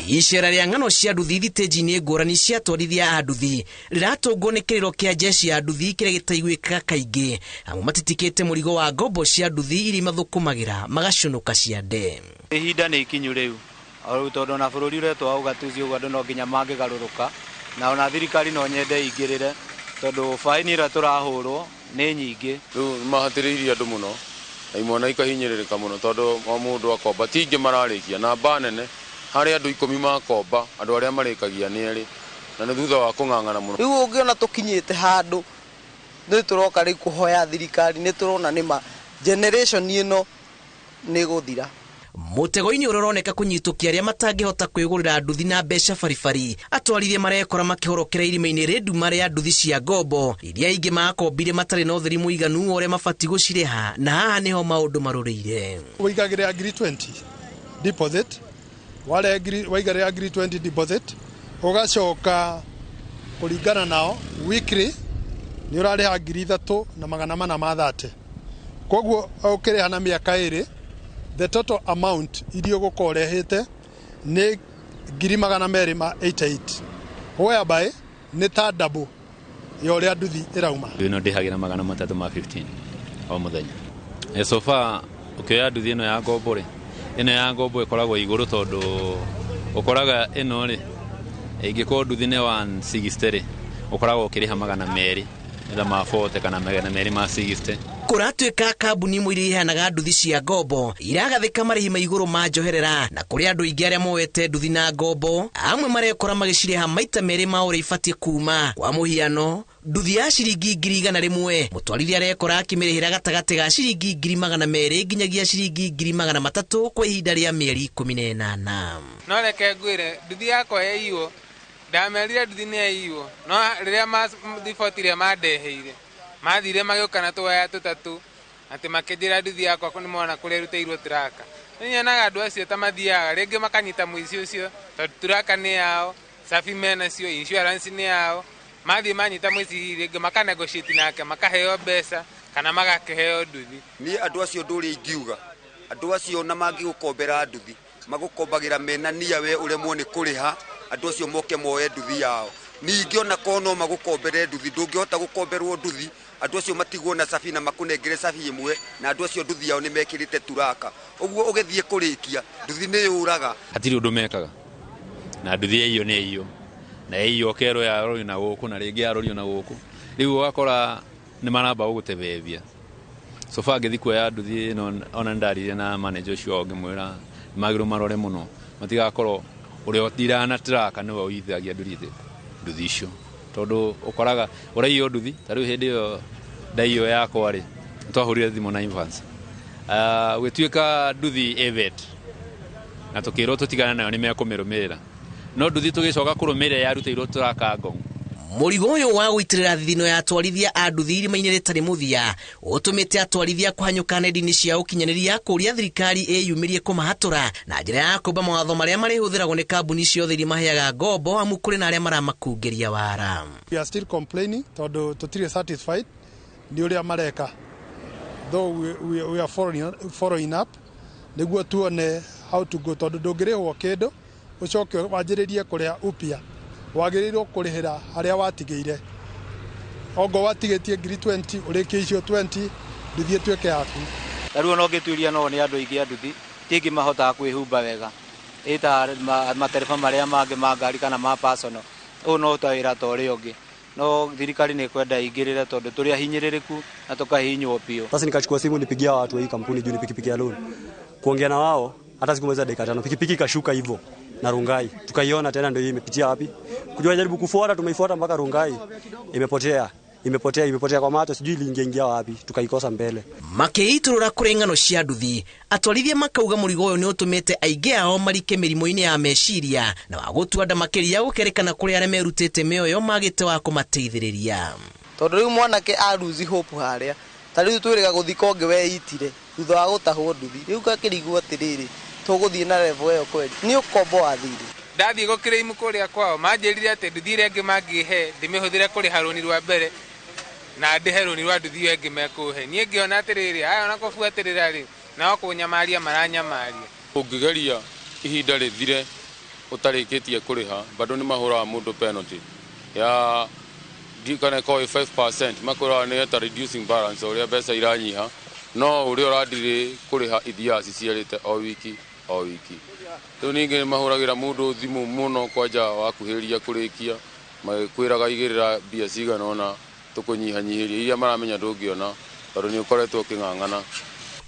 Icera rĩa ng'ano cia nduthi thitĩnji-inĩ ngũrani cia atwarithia a nduthi rĩratũngwo nĩ kĩrĩro kĩa jeshi ya nduthi kĩrĩa gĩtaiguĩkaga kaingĩ, amu matitikĩte mũrigo wa ngombo cia nduthi iria mathũkũmagĩra magacũnũka ciande. Ihinda nĩ ikinyu rĩu rĩu tondũ ona bũrũri ũretwo wa ũgatuzi ũguo andũ no nginya mangĩgarũrũka, na ona thirikari no nyende ĩingĩrĩre tondũ baini ĩrĩa tũrahũrwo nĩ nyingĩ. Rĩu mahatĩrĩirie andũ mũno na imwana ikahinyĩrĩrĩka mũno tondũ o mũndũ akomba ti ingĩ mararĩkia namba nene harĩ andũ 10 makomba, andũ arĩa marĩkagia nĩ erĩ, na nĩ thutha wa kũng'ang'ana mũno. Rĩu ũngĩona tũkinyĩte handũ nĩ tũroka rĩu kũhoya thirikari, nĩ tũrona nĩma generation ĩno nĩ gũthira. Mũtego-inĩ ũrĩa ũroneka kũnyitũkia arĩa matangĩhota kwĩgũrĩra nduthi na mbeca baribari, atwarithia marekora makĩhorokera irima-inĩ rĩnduma rĩa nduthi cia ngombo iria ingĩ makombire matarĩ na ũtheri mũiganu wa ũrĩa mabatiĩ gũcirĩha, na haha nĩho maũndũ marũrĩire. Wĩigagĩrĩra 20,000 deposit, waigarĩra 20,000 deposit, ũgacoka kũringana nao weekly nĩ ũrarĩha 3,430. Koguo ũkĩrĩha na mĩaka ĩrĩ, the total amount iria ũgũkorwo ũrehete nĩ 288,000, whereby nĩ ta double ya ũrĩa nduthi ĩrauma. Ĩno ndĩhagĩra 315 o mũthenya. So far ũkĩoya nduthi ĩno ya ngombo rĩ, ĩno ya ngombo ĩkoragwo igũrũ tondũ Ũkoraga ĩno rĩ, ĩngĩkorwo nduthi nĩ 160 rĩ, ũkoragwo ũkĩrĩha 200 either ma 40 kana 200 ma 60. Kũratuĩka kambuni imwe iria iheanaga nduthi cia ngombo iragathĩka marĩhi ma igũrũ ma njoherera, na kũrĩ andũ aingĩ arĩa moete nduthi na ngombo, amwe marekora magĩcirĩha maita merĩ ma ũrĩa ibatiĩ kuma. Kwa mũhiano, nduthi ya ciringi 100,000 mũtwarithia arekora akĩmĩrĩhĩra gatagatĩ ga ciringi 200,000 nginyagia ciringi 300,000 kwa ihinda rĩa mĩeri 18. No reke ngwĩre, nduthi yakwa yaiywo, ndamerire nduthi nĩ yaiywo, no rĩrĩa riboti ĩrĩa mandeheire mathire magĩũka na tũwaya tũtatũ atĩ makĩnjĩra nduthi yakwa nĩ mona kũrĩa ĩrutĩirwo turaka. Nĩ nyonaga andũ acio ta mathiaga rĩngĩ makanyita mũici ũcio tondũ turaka nĩ yao, cabi menacio, insurance nĩ yao. Mathiĩ manyita mũici hihi rĩngĩ makanegotiate nake makaheo mbeca kana magakĩheo nduthi. Niĩ andũ acio ũndũ ũrĩa ingiuga, andũ acio ona mangĩgũkombera nduthi magũkombagĩra mena nia we ũremwo nĩ kũrĩha, andũ acio moke moe nduthi yao. Ningĩ ona korwo no magũkombere nduthi, ndũngĩhota gũkomberwo nduthi, andũ acio matigwo na cabi na makũnengere cabi ĩmwe, na andũ acio nduthi yao nĩ mekĩrĩte turaka. Ũguo ũgĩthiĩ kũrĩkia, nduthi nĩ yũraga. Hatirĩ ũndũ mekaga, na nduthi ĩyo nĩ ĩyo, na ĩyo ũkerwo yarorio na gũkũ na rĩngĩ yarorio na gũkũ, rĩu ũgakora nĩ maramba gũgũtebebia. So far ngĩthiĩ kuoya nduthi ĩno, ona nĩndaririe na manager ũcio wao ngĩmwĩra magĩrĩirwo marore mũno matigakorwo ũrĩa ũtiraga na turaka nĩwe ũithagia nduthi icio, tondũ ũkoraga ũraiywo nduthi. Ta rĩu hĩndĩ ĩyo ndaiywo yakwa rĩ, twahũrire thimũ na Evans, gũgĩtuĩka nduthi ĩvet na tũkĩrwo tũtigane nayo nĩ mekũmĩrũmĩrĩra, no nduthi tũgĩcoka kũrũmĩrĩra yarutĩirwo turaka ngong'u. Mũrigo ũyũ wa gũitĩrĩra thithino ya atwarithia a nduthi irima-inĩ rĩtarĩ mũthia ũtũmĩte atwarithia kũhanyũka nenda-inĩ cia ũkinyanĩria kũũria thirikari ĩyumĩrie kũmahatũra na njĩra ya kũmba mawatho marĩa marĩhũthĩragwo nĩ kambuni ciothe iria maheaga ngombo, amu kũrĩ na arĩa maramakungĩria wara. We are still complaining tondũ tũtirĩ satisfied nĩ ũrĩa mareka, though we are following up nĩguo tuone how to go, tondũ ndũngĩrĩhwo kĩndũ ũcoke wanjĩrĩrie kũrĩha upya, wagĩrĩirwo kũrĩhĩra harĩa watigĩire. Ongo watigĩtie 20,000 ũrĩkie icio 20 nduthi ĩtuĩke yaku. Ta rĩu ona ũngĩtuĩria no nĩ andũ aingĩ a nduthi ti aingĩ mahotaga kwĩhumba wega, ĩ ta matereba marĩa mangĩ ma ngari kana ma personal, ũyũ no ta wĩra ta ũrĩa ũngĩ. No thirikari nĩ ĩkwenda ĩingĩrĩre tondũ tũrĩ ahinyĩrĩrĩku na tũkahihinywo biũ. Sasa nikachukua simu nipigia watu wa hii kampuni juu ni pikipiki ya loan, kuongea na wao hata sikumaliza dakika 5 pikipiki ikashuka hivyo na Rongai, tukaiona tena ndio hii imepitia wapi, kujua jaribu kufuata, tumeifuata mpaka Rongai, imepotea imepotea imepotea kwa macho, sijui iliingia wapi, tukaikosa mbele. Makĩitũrũra kũrĩ ng'ano cia nduthi, atwarithia makauga mũrigo ũyũ nĩ ũtũmĩte aingĩ ao marike mĩrimũ-inĩ ya meciria na wa gũtua nda makĩria gũkerekana kũrĩ arĩa merutĩte mĩoyo magĩte wa kũmateithĩrĩria. Tondũ rĩu mwanake a lose hope harĩa, ta rĩu twĩrĩga gũthika ũngĩ weitire thutha wa gũtahwo nduthi, rĩu gakĩrigwo atĩrĩrĩ, tũgũthiĩ na level ĩyo kweli? Nĩ ũkombo wa thirĩ. Ndathiĩ gũkĩrĩimu kũrĩa kwao manjĩrire atĩ nduthi ĩrĩa ĩngĩ mangĩhe ndĩmĩhũthĩre kũrĩha rũni rwa mbere na ndĩhe rũni rwa nduthi ĩyo ĩngĩ mekũhe. Niĩ ngĩona atĩrĩrĩ, aya ona kũbuatĩrĩra rĩ, nao kũnyamaria maranyamaria. Ũngĩgeria ihinda rĩthire ũtarĩkĩtie kũrĩha, bado nĩ mahũraga mũndũ penalty ya kana ĩkorwo ĩ 5%, makwĩraga nĩ ta reducing balance ũrĩa mbeca iranyiha, no ũrĩa ũrandirĩ kũrĩha ithiaga ciciarĩte o wiki o wiki. Rĩu ningĩ nĩ mahũragĩra mũndũ thimũ mũno kwanja wakuhĩrĩria kũrĩkia, magĩkwĩraga igĩrĩra mbia cigana ũna tũkũnyihanyihĩria iria maramenya ndũngĩona tondũ nĩ ũkoretwo ũkĩng'ang'ana.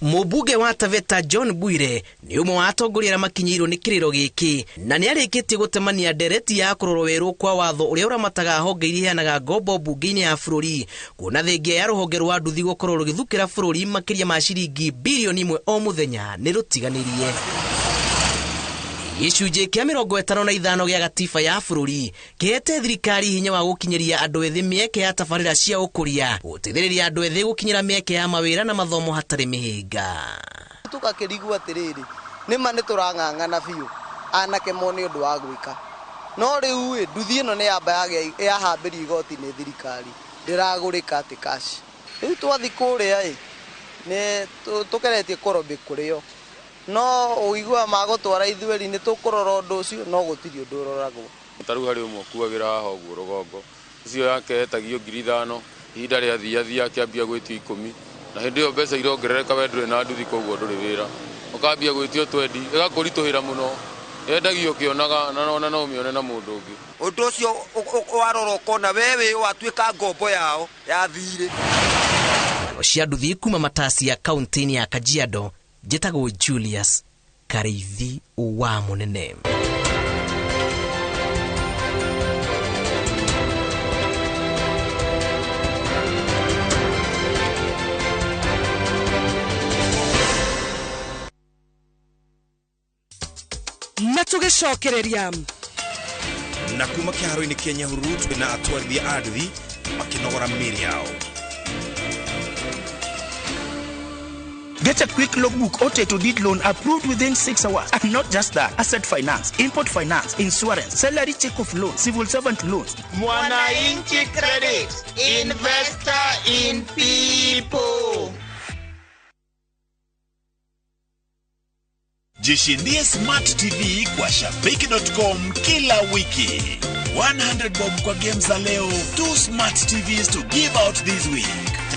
Mũmbunge wa Taveta John Bwire nĩ ũmwe wa atongoria arĩa makinyĩirwo nĩ kĩrĩro gĩkĩ na nĩ arĩkĩtie gũtemania ndereti ya kũrorwo werũ kwa watho ũrĩa ũramataga honge iria iheanaga ngombo mbunge-inĩ ya bũrũri, kuona thengia ya rũhonge rwa nduthi gũkorwo rũgĩthukĩra bũrũri makĩria ma ciringi 1 bilioni o mũthenya nĩ rũtiganĩrie. Gĩcunjĩ kĩa 55 gĩa gatiba ya bũrũri kĩhete thirikari hinya wa gũkinyĩria andũ ethĩ mĩeke ya tabarĩra cia ũkũria, gũteithĩrĩria andũ ethĩ gũkinyĩra mĩeke ya mawĩra na mathomo hatarĩ mĩhĩnga. Tũgakĩrigwo atĩrĩrĩ, nĩma nĩ tũrang'ang'ana biũ anake mone ũndũ wa gwĩka, no rĩu ĩ nduthi ĩno nĩ yamba yahambĩrio igoti nĩ thirikari, ndĩragũrĩka atĩ cash. Rĩu twathiĩ kũrĩa ĩ nĩ tũkeretie kũrobĩ kũrĩo, no ũiguaga magũtwara ithueri nĩ tũkũrora ũndũ ũcio, no gũtirĩ ũndũ ũroragwo. Ta rĩu harĩ ũmwe ũkuagĩra haha ũguo rũgongo, ũcio yake etagio 5,000, ihinda rĩathiathia akĩambia gwĩtio 10, na hĩndĩ ĩyo mbeca irongerereka we ndũrĩ na nduthi koguo ndũrĩ wĩra, ũkambia gwĩtio 20, ĩgakũritũhĩra mũno. Yendagio ũkĩonaga na ona no ũmĩone na mũndũ ũngĩ. Ũndũ ũcio warora ũkona we wĩ watuĩka ngombo yao ya thirĩ. Ng'ano cia nduthi kuma Matasia kaunti-inĩ ya Kajiado, njĩtagwo Julius Kariithi wa Mũnene. Na tũgĩcokereria na kuma kĩharo-inĩ kĩa Nyahururu twĩna atwarithia a nduthi makĩnogora mĩĩrĩ yao. Get a quick logbook or title deed loan approved within 6 hours. And not just that, asset finance, import finance, insurance, salary check off loan, civil servant loans. Mwananchi Credit, investor in people. Jishindie Smart TV kwa Shabiki.com kila wiki. 100 bob kwa game za leo, 2 Smart TVs to give out this week.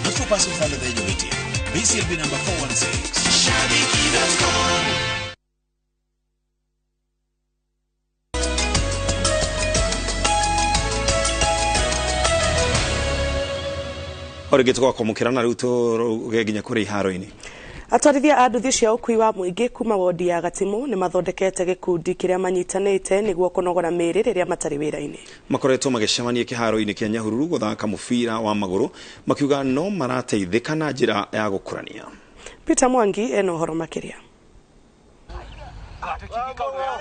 Not for persons under the age of 18. BCLB number 416. Shabiki.com. Orĩngĩ tũgakwamũkĩra na rĩu tũrũge nginya kũrĩ iharo-inĩ. Atwarithia a nduthi cia ũkui wa mũingĩ kuma wodi ya Gatimu nĩ mathondekete gĩkundi kĩrĩa manyitanĩte nĩguo kũnogora mĩĩrĩ rĩrĩa matarĩ wĩra-inĩ. Makoretwo magĩcemania kĩharo-inĩ kĩa Nyahururu gũthaka mũbira wa magũrũ makiuga no marateithĩka na njĩra ya gũkũrania. Peter Mwangi ena ũhoro makĩria.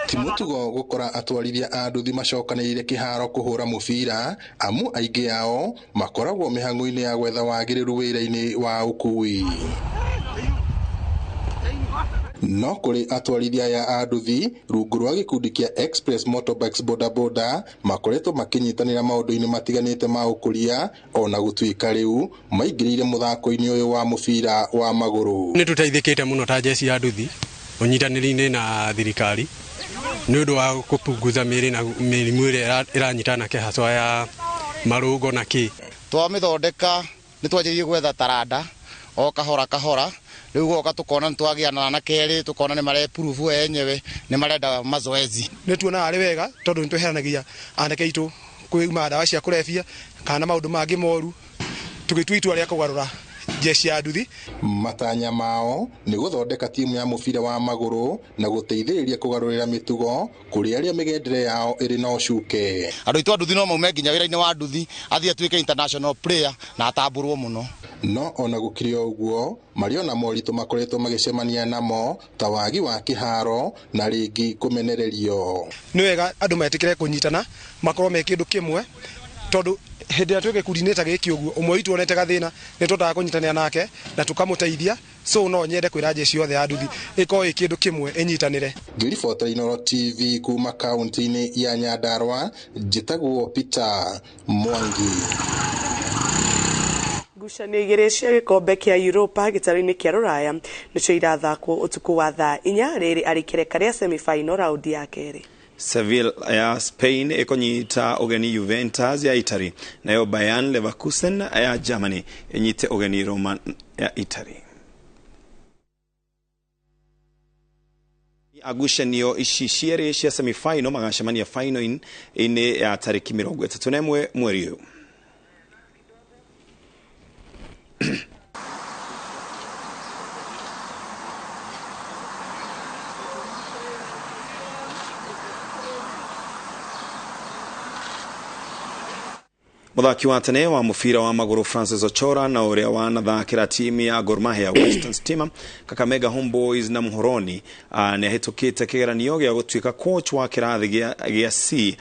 Ti mũtugo gũkora atwarithia a nduthi macokanĩrĩire kĩharo kũhũra mũbira amu aingĩ ao makoragwo mĩhang'o-inĩ ya gwetha wagĩrĩru wĩra-inĩ wa ũkui. No kũrĩ atwarithia aya a nduthi rungu rwa gĩkundi kĩa Express Motorbikes Boda Boda makoretwo makĩnyitanĩra maũndũ-inĩ matiganĩte ma ũkũria ona gũtuĩka rĩu maingĩrĩire mũthako-inĩ ũyũ wa mũbira wa magũrũ. Nĩ tũteithĩkĩte mũno ta jeci ya nduthi ũnyitanĩri-inĩ na thirikari nĩ ũndũ wa kũpunguza mĩĩrĩ na mĩrimũ ĩrĩa ĩranyita anake haswa ya marũngo na kĩ. Twamĩthondeka nĩ twanjĩrĩirie gwetha taranda o kahora kahora, rĩu goka tũkona nĩ twagĩa na anake erĩ, tũkona nĩ marepurubu enyewe, nĩ marenda mazoezi. Nĩ tuonaga arĩ wega tondũ nĩ tweheranagia anake aitũ kwĩima ndawa cia kũrebia kana maũndũ mangĩ moru, tũgĩtua itua rĩa kũgarũra jeshi ya nduthi. Matanya mao nĩ gũthondeka timu ya mũbira wa magũrũ na gũteithĩrĩria kũgarũrĩra mĩtugo kũrĩ arĩa mĩgendere yao ĩrĩ na ũcuke. Andũ aitũ a nduthi no maume nginya wĩra-inĩ wa nduthi athiĩ atuĩke international player na atambũrwo mũno. No ona gũkĩrĩ o ũguo marĩ ona moritũ makoretwo magĩcemania namo ta wagi wa kĩharo na rĩngĩ kũmenererio. Nĩ wega andũ metĩkĩre kũnyitana makorwo me kĩndũ kĩmwe tondũ hĩndĩ ĩrĩa twĩ gĩkundi-inĩ ta gĩkĩ ũguo ũmwe witũ onete gathĩna nĩ tũhotaga kũnyitanĩra nake na tũkamũteithia. So no nyende kwĩra jeshi yothe ya nduthi ĩkorwo ĩ kĩndũ kĩmwe ĩnyitanĩre. Ngĩribota Inooro TV kuma kaunti-inĩ ya Nyandarua, njĩtagwo Peter Mwangi. Ngucanio igĩrĩ cia gĩkombe kĩa Europa gĩtarũ-inĩ kĩa Rũraya nĩcio irathakwo ũtukũ wa thaa 4 rĩrĩ arĩ ikereka rĩa semi-final raundi ya kerĩ. Sevilla ya Spain ĩkũnyita ũgeni Juventus ya Italy, nayo Bayern Leverkusen ya Germany ĩnyite ũgeni Roma ya Italy. Agucanio ici cierĩ cia semi-final magacemania final-inĩ ya tarĩki 31 mweri ũyũ. Mũthaki wa tene wa mũbira wa magũrũ Francis Ochola na ũrĩa wanathakĩra timu ya Gor Mahia, Western Stima, Kakamega Homeboys na Muhoroni nĩahĩtũkĩte kĩgeranio gĩa gũtuĩka coach wa kĩrathi gĩa C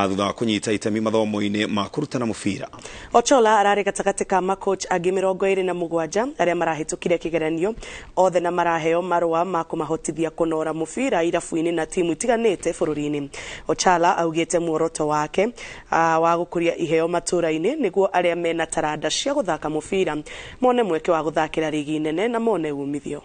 thutha wa kũnyita itemi mathomo-inĩ ma kũrutana mũbira. Ochola ararĩ gatagatĩ ka macoach angĩ 27 arĩa marahĩtũkire kĩgeranio othe na maraheo marũa ma kũmahotithia kũnora mũbira irabu-inĩ na timu itiganĩte bũrũri-inĩ. Ochola augĩte muoroto wake wa gũkũria iheo matũra nĩguo arĩa mena taranda cia gũthaka mũbira mone mweke wa gũthakĩra rigi nene na mone umithio.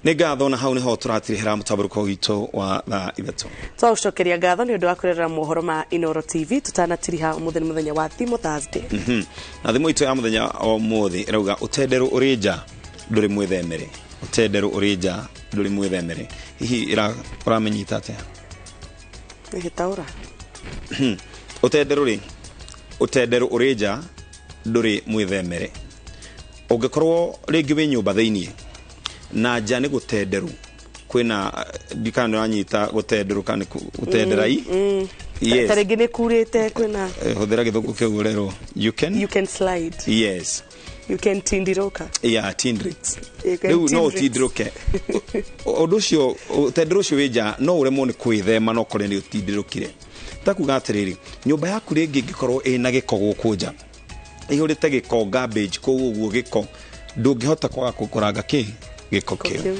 Nĩ ngatho na hau nĩho tũratirihĩra mũtambũrũko witũ wa thaa 3. Twagũcokeria ngatho nĩ ũndũ wa kwĩrorera mohoro ma Inooro TV. Tũtanatiriha ũmũthĩ nĩ mũthenya wa Thimũ Thursday. Na thimũ itũ ya mũthenya wa ũmũthĩ ĩrauga ũtenderũ ũrĩ nja ndũrĩ mwĩthemere. Ũtenderũ ũrĩ nja ndũrĩ mwĩthemere. Hihi ũramenyita atĩa? Gĩtaũra. Ũtenderũ rĩ, ũtenderũ ũrĩ nja ndũrĩ mwĩthemere. Ũngĩkorwo rĩngĩ wĩ nyũmba thĩiniĩ na nja nĩ gũtenderũ, kwĩna ndikana nĩũranyita gũtenderũ kana gũtendera i? Yes. Ta rĩngĩ nĩ kurĩte kwĩna Hũthĩra gĩthũngũ kĩu ũrerwo. You can slide. Yes. You can tindiroka. Yeah, tindrix. You can Rĩu no tindrix. ũtindirũke. Ũndũ ũcio, ũtenderũ ũcio wĩ nja no ũremwo nĩ kwĩthema no ũkore nĩ ũtindirũkire. Ta kuga atĩrĩrĩ, nyũmba yaku rĩngĩ ĩngĩkorwo ĩna gĩko gũkũ nja, ĩihũrĩte gĩko, garbage kũu ũguo gĩko, ndũngĩhota kwaga kũranga kĩ gĩko kĩu.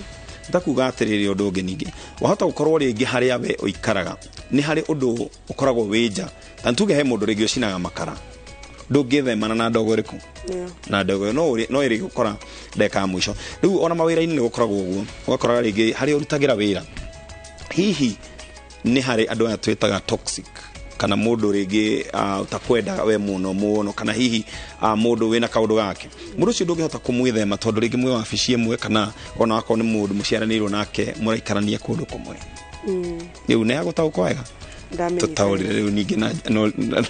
Ta kuga atĩrĩrĩ, ũndũ ũngĩ ningĩ wahota gũkorwo rĩngĩ harĩa we ũikaraga nĩ harĩ ũndũ ũkoragwo wĩ nja, ta nĩtuge he mũndũ rĩngĩ ũcinaga makara, ndũngĩthemana na ndogo ĩrĩkũ? Na ndogo ĩyo no ĩrĩ gũkora ndagĩka ya mũico. Rĩu ona mawĩra-inĩ nĩ gũkoragwo ũguo, ũgakoraga rĩngĩ harĩa ũrutagĩra wĩra hihi nĩ harĩ andũ aya twĩtaga toxic, kana mũndũ rĩngĩ ũtakwendaga we mũno mũno, kana hihi mũndũ wĩna kaũndũ gake. Mũndũ ũcio ndũngĩhota kũmwĩthema tondũ rĩngĩ mwĩ wabici ĩmwe, kana ona wakorwo nĩ mũndũ mũciaranĩirwo nake mũraikarania kũndũ kũmwe. Rĩu nĩ agũtaũkwo wega? Ndamenyithania. Tũtaũrĩre rĩu ningĩ na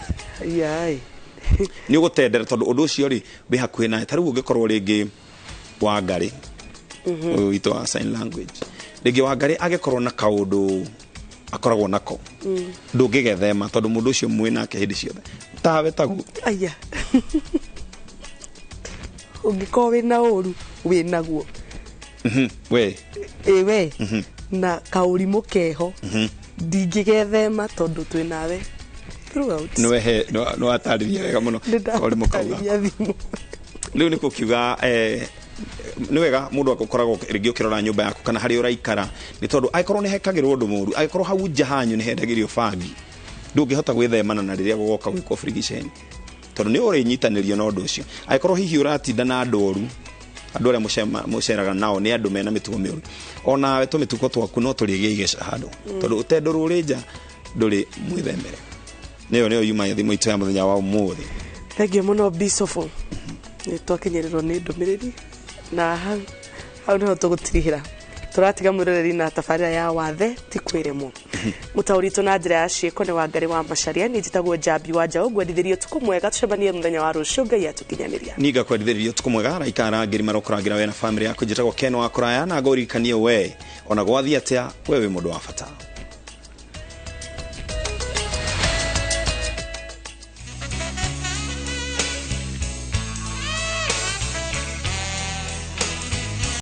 Yai. Nĩ ũgũtendera tondũ ũndũ ũcio rĩ wĩ hakuhĩ nawe. Ta rĩu ũngĩkorwo rĩngĩ Wangarĩ, ũyũ witũ wa sign language, rĩngĩ Wangarĩ angĩkorwo na kaũndũ akoragwo nako, ndũngĩgethema tondũ mũndũ ũcio mwĩ nake hĩndĩ ciothe tawe taguo. Aya. Ũngĩkorwo wĩna ũru wĩnaguo. We. Ĩ we. Na kaũrimũ keho ndingĩgethema tondũ twĩ nawe throughout. Nĩwehe nĩwatarĩria wega mũno kaũrimũ kau gako. Nĩndatarĩria thimũ. Rĩu nĩ kũkiuga nĩ wega mũndũ agũkoragwo rĩngĩ ũkĩrora nyũmba yaku kana harĩa ũraikara, nĩ tondũ angĩkorwo nĩ hekagĩrwo ũndũ mũru, angĩkorwo hau nja hanyu nĩ hendagĩrio bangi, ndũngĩhota gwĩthemana na rĩrĩa gũgoka gwĩkwo birigiceni, tondũ nĩ ũrĩnyitanĩrio na ũndũ ũcio. Angĩkorwo hihi ũratinda na andũ oru, andũ arĩa mũceraga nao nĩ andũ mena mĩtugo mĩũru, onawe tũmĩtugo twaku no tũrĩgĩa igeca handũ, tondũ ũtendũrũ ũrĩ nja ndũrĩ mwĩthemere. Nĩyo yuma ya thimũ itũ ya mũthenya wa ũmũthĩ. Thengiũ mũno Bishofu, nĩ twakinyĩrĩrwo nĩ ndũmĩrĩri na hau nĩho tũgũtirihĩra. Tũratiga mwĩroreri na tabarĩra ya wathe ti kwĩremwo. Mũtaũri witũ na njĩra ya ciĩko nĩ Wangarĩ wa Macharia, niĩ njĩtagwo Njambi wa Njaũ, ngwendithĩria ũtukũ mwega, tũcemanie mũthenya wa rũciũ, Ngai atũkinyanĩria. Niĩ ngakwendithĩrĩria ũtukũ mwega, araika arangĩri marokũrangĩra we na bamĩrĩ yaku. Njĩtagwo Ken wa Kũraya, na ngũririkanie we ona gwathiĩ atĩa, we wĩ mũndũ wa bata.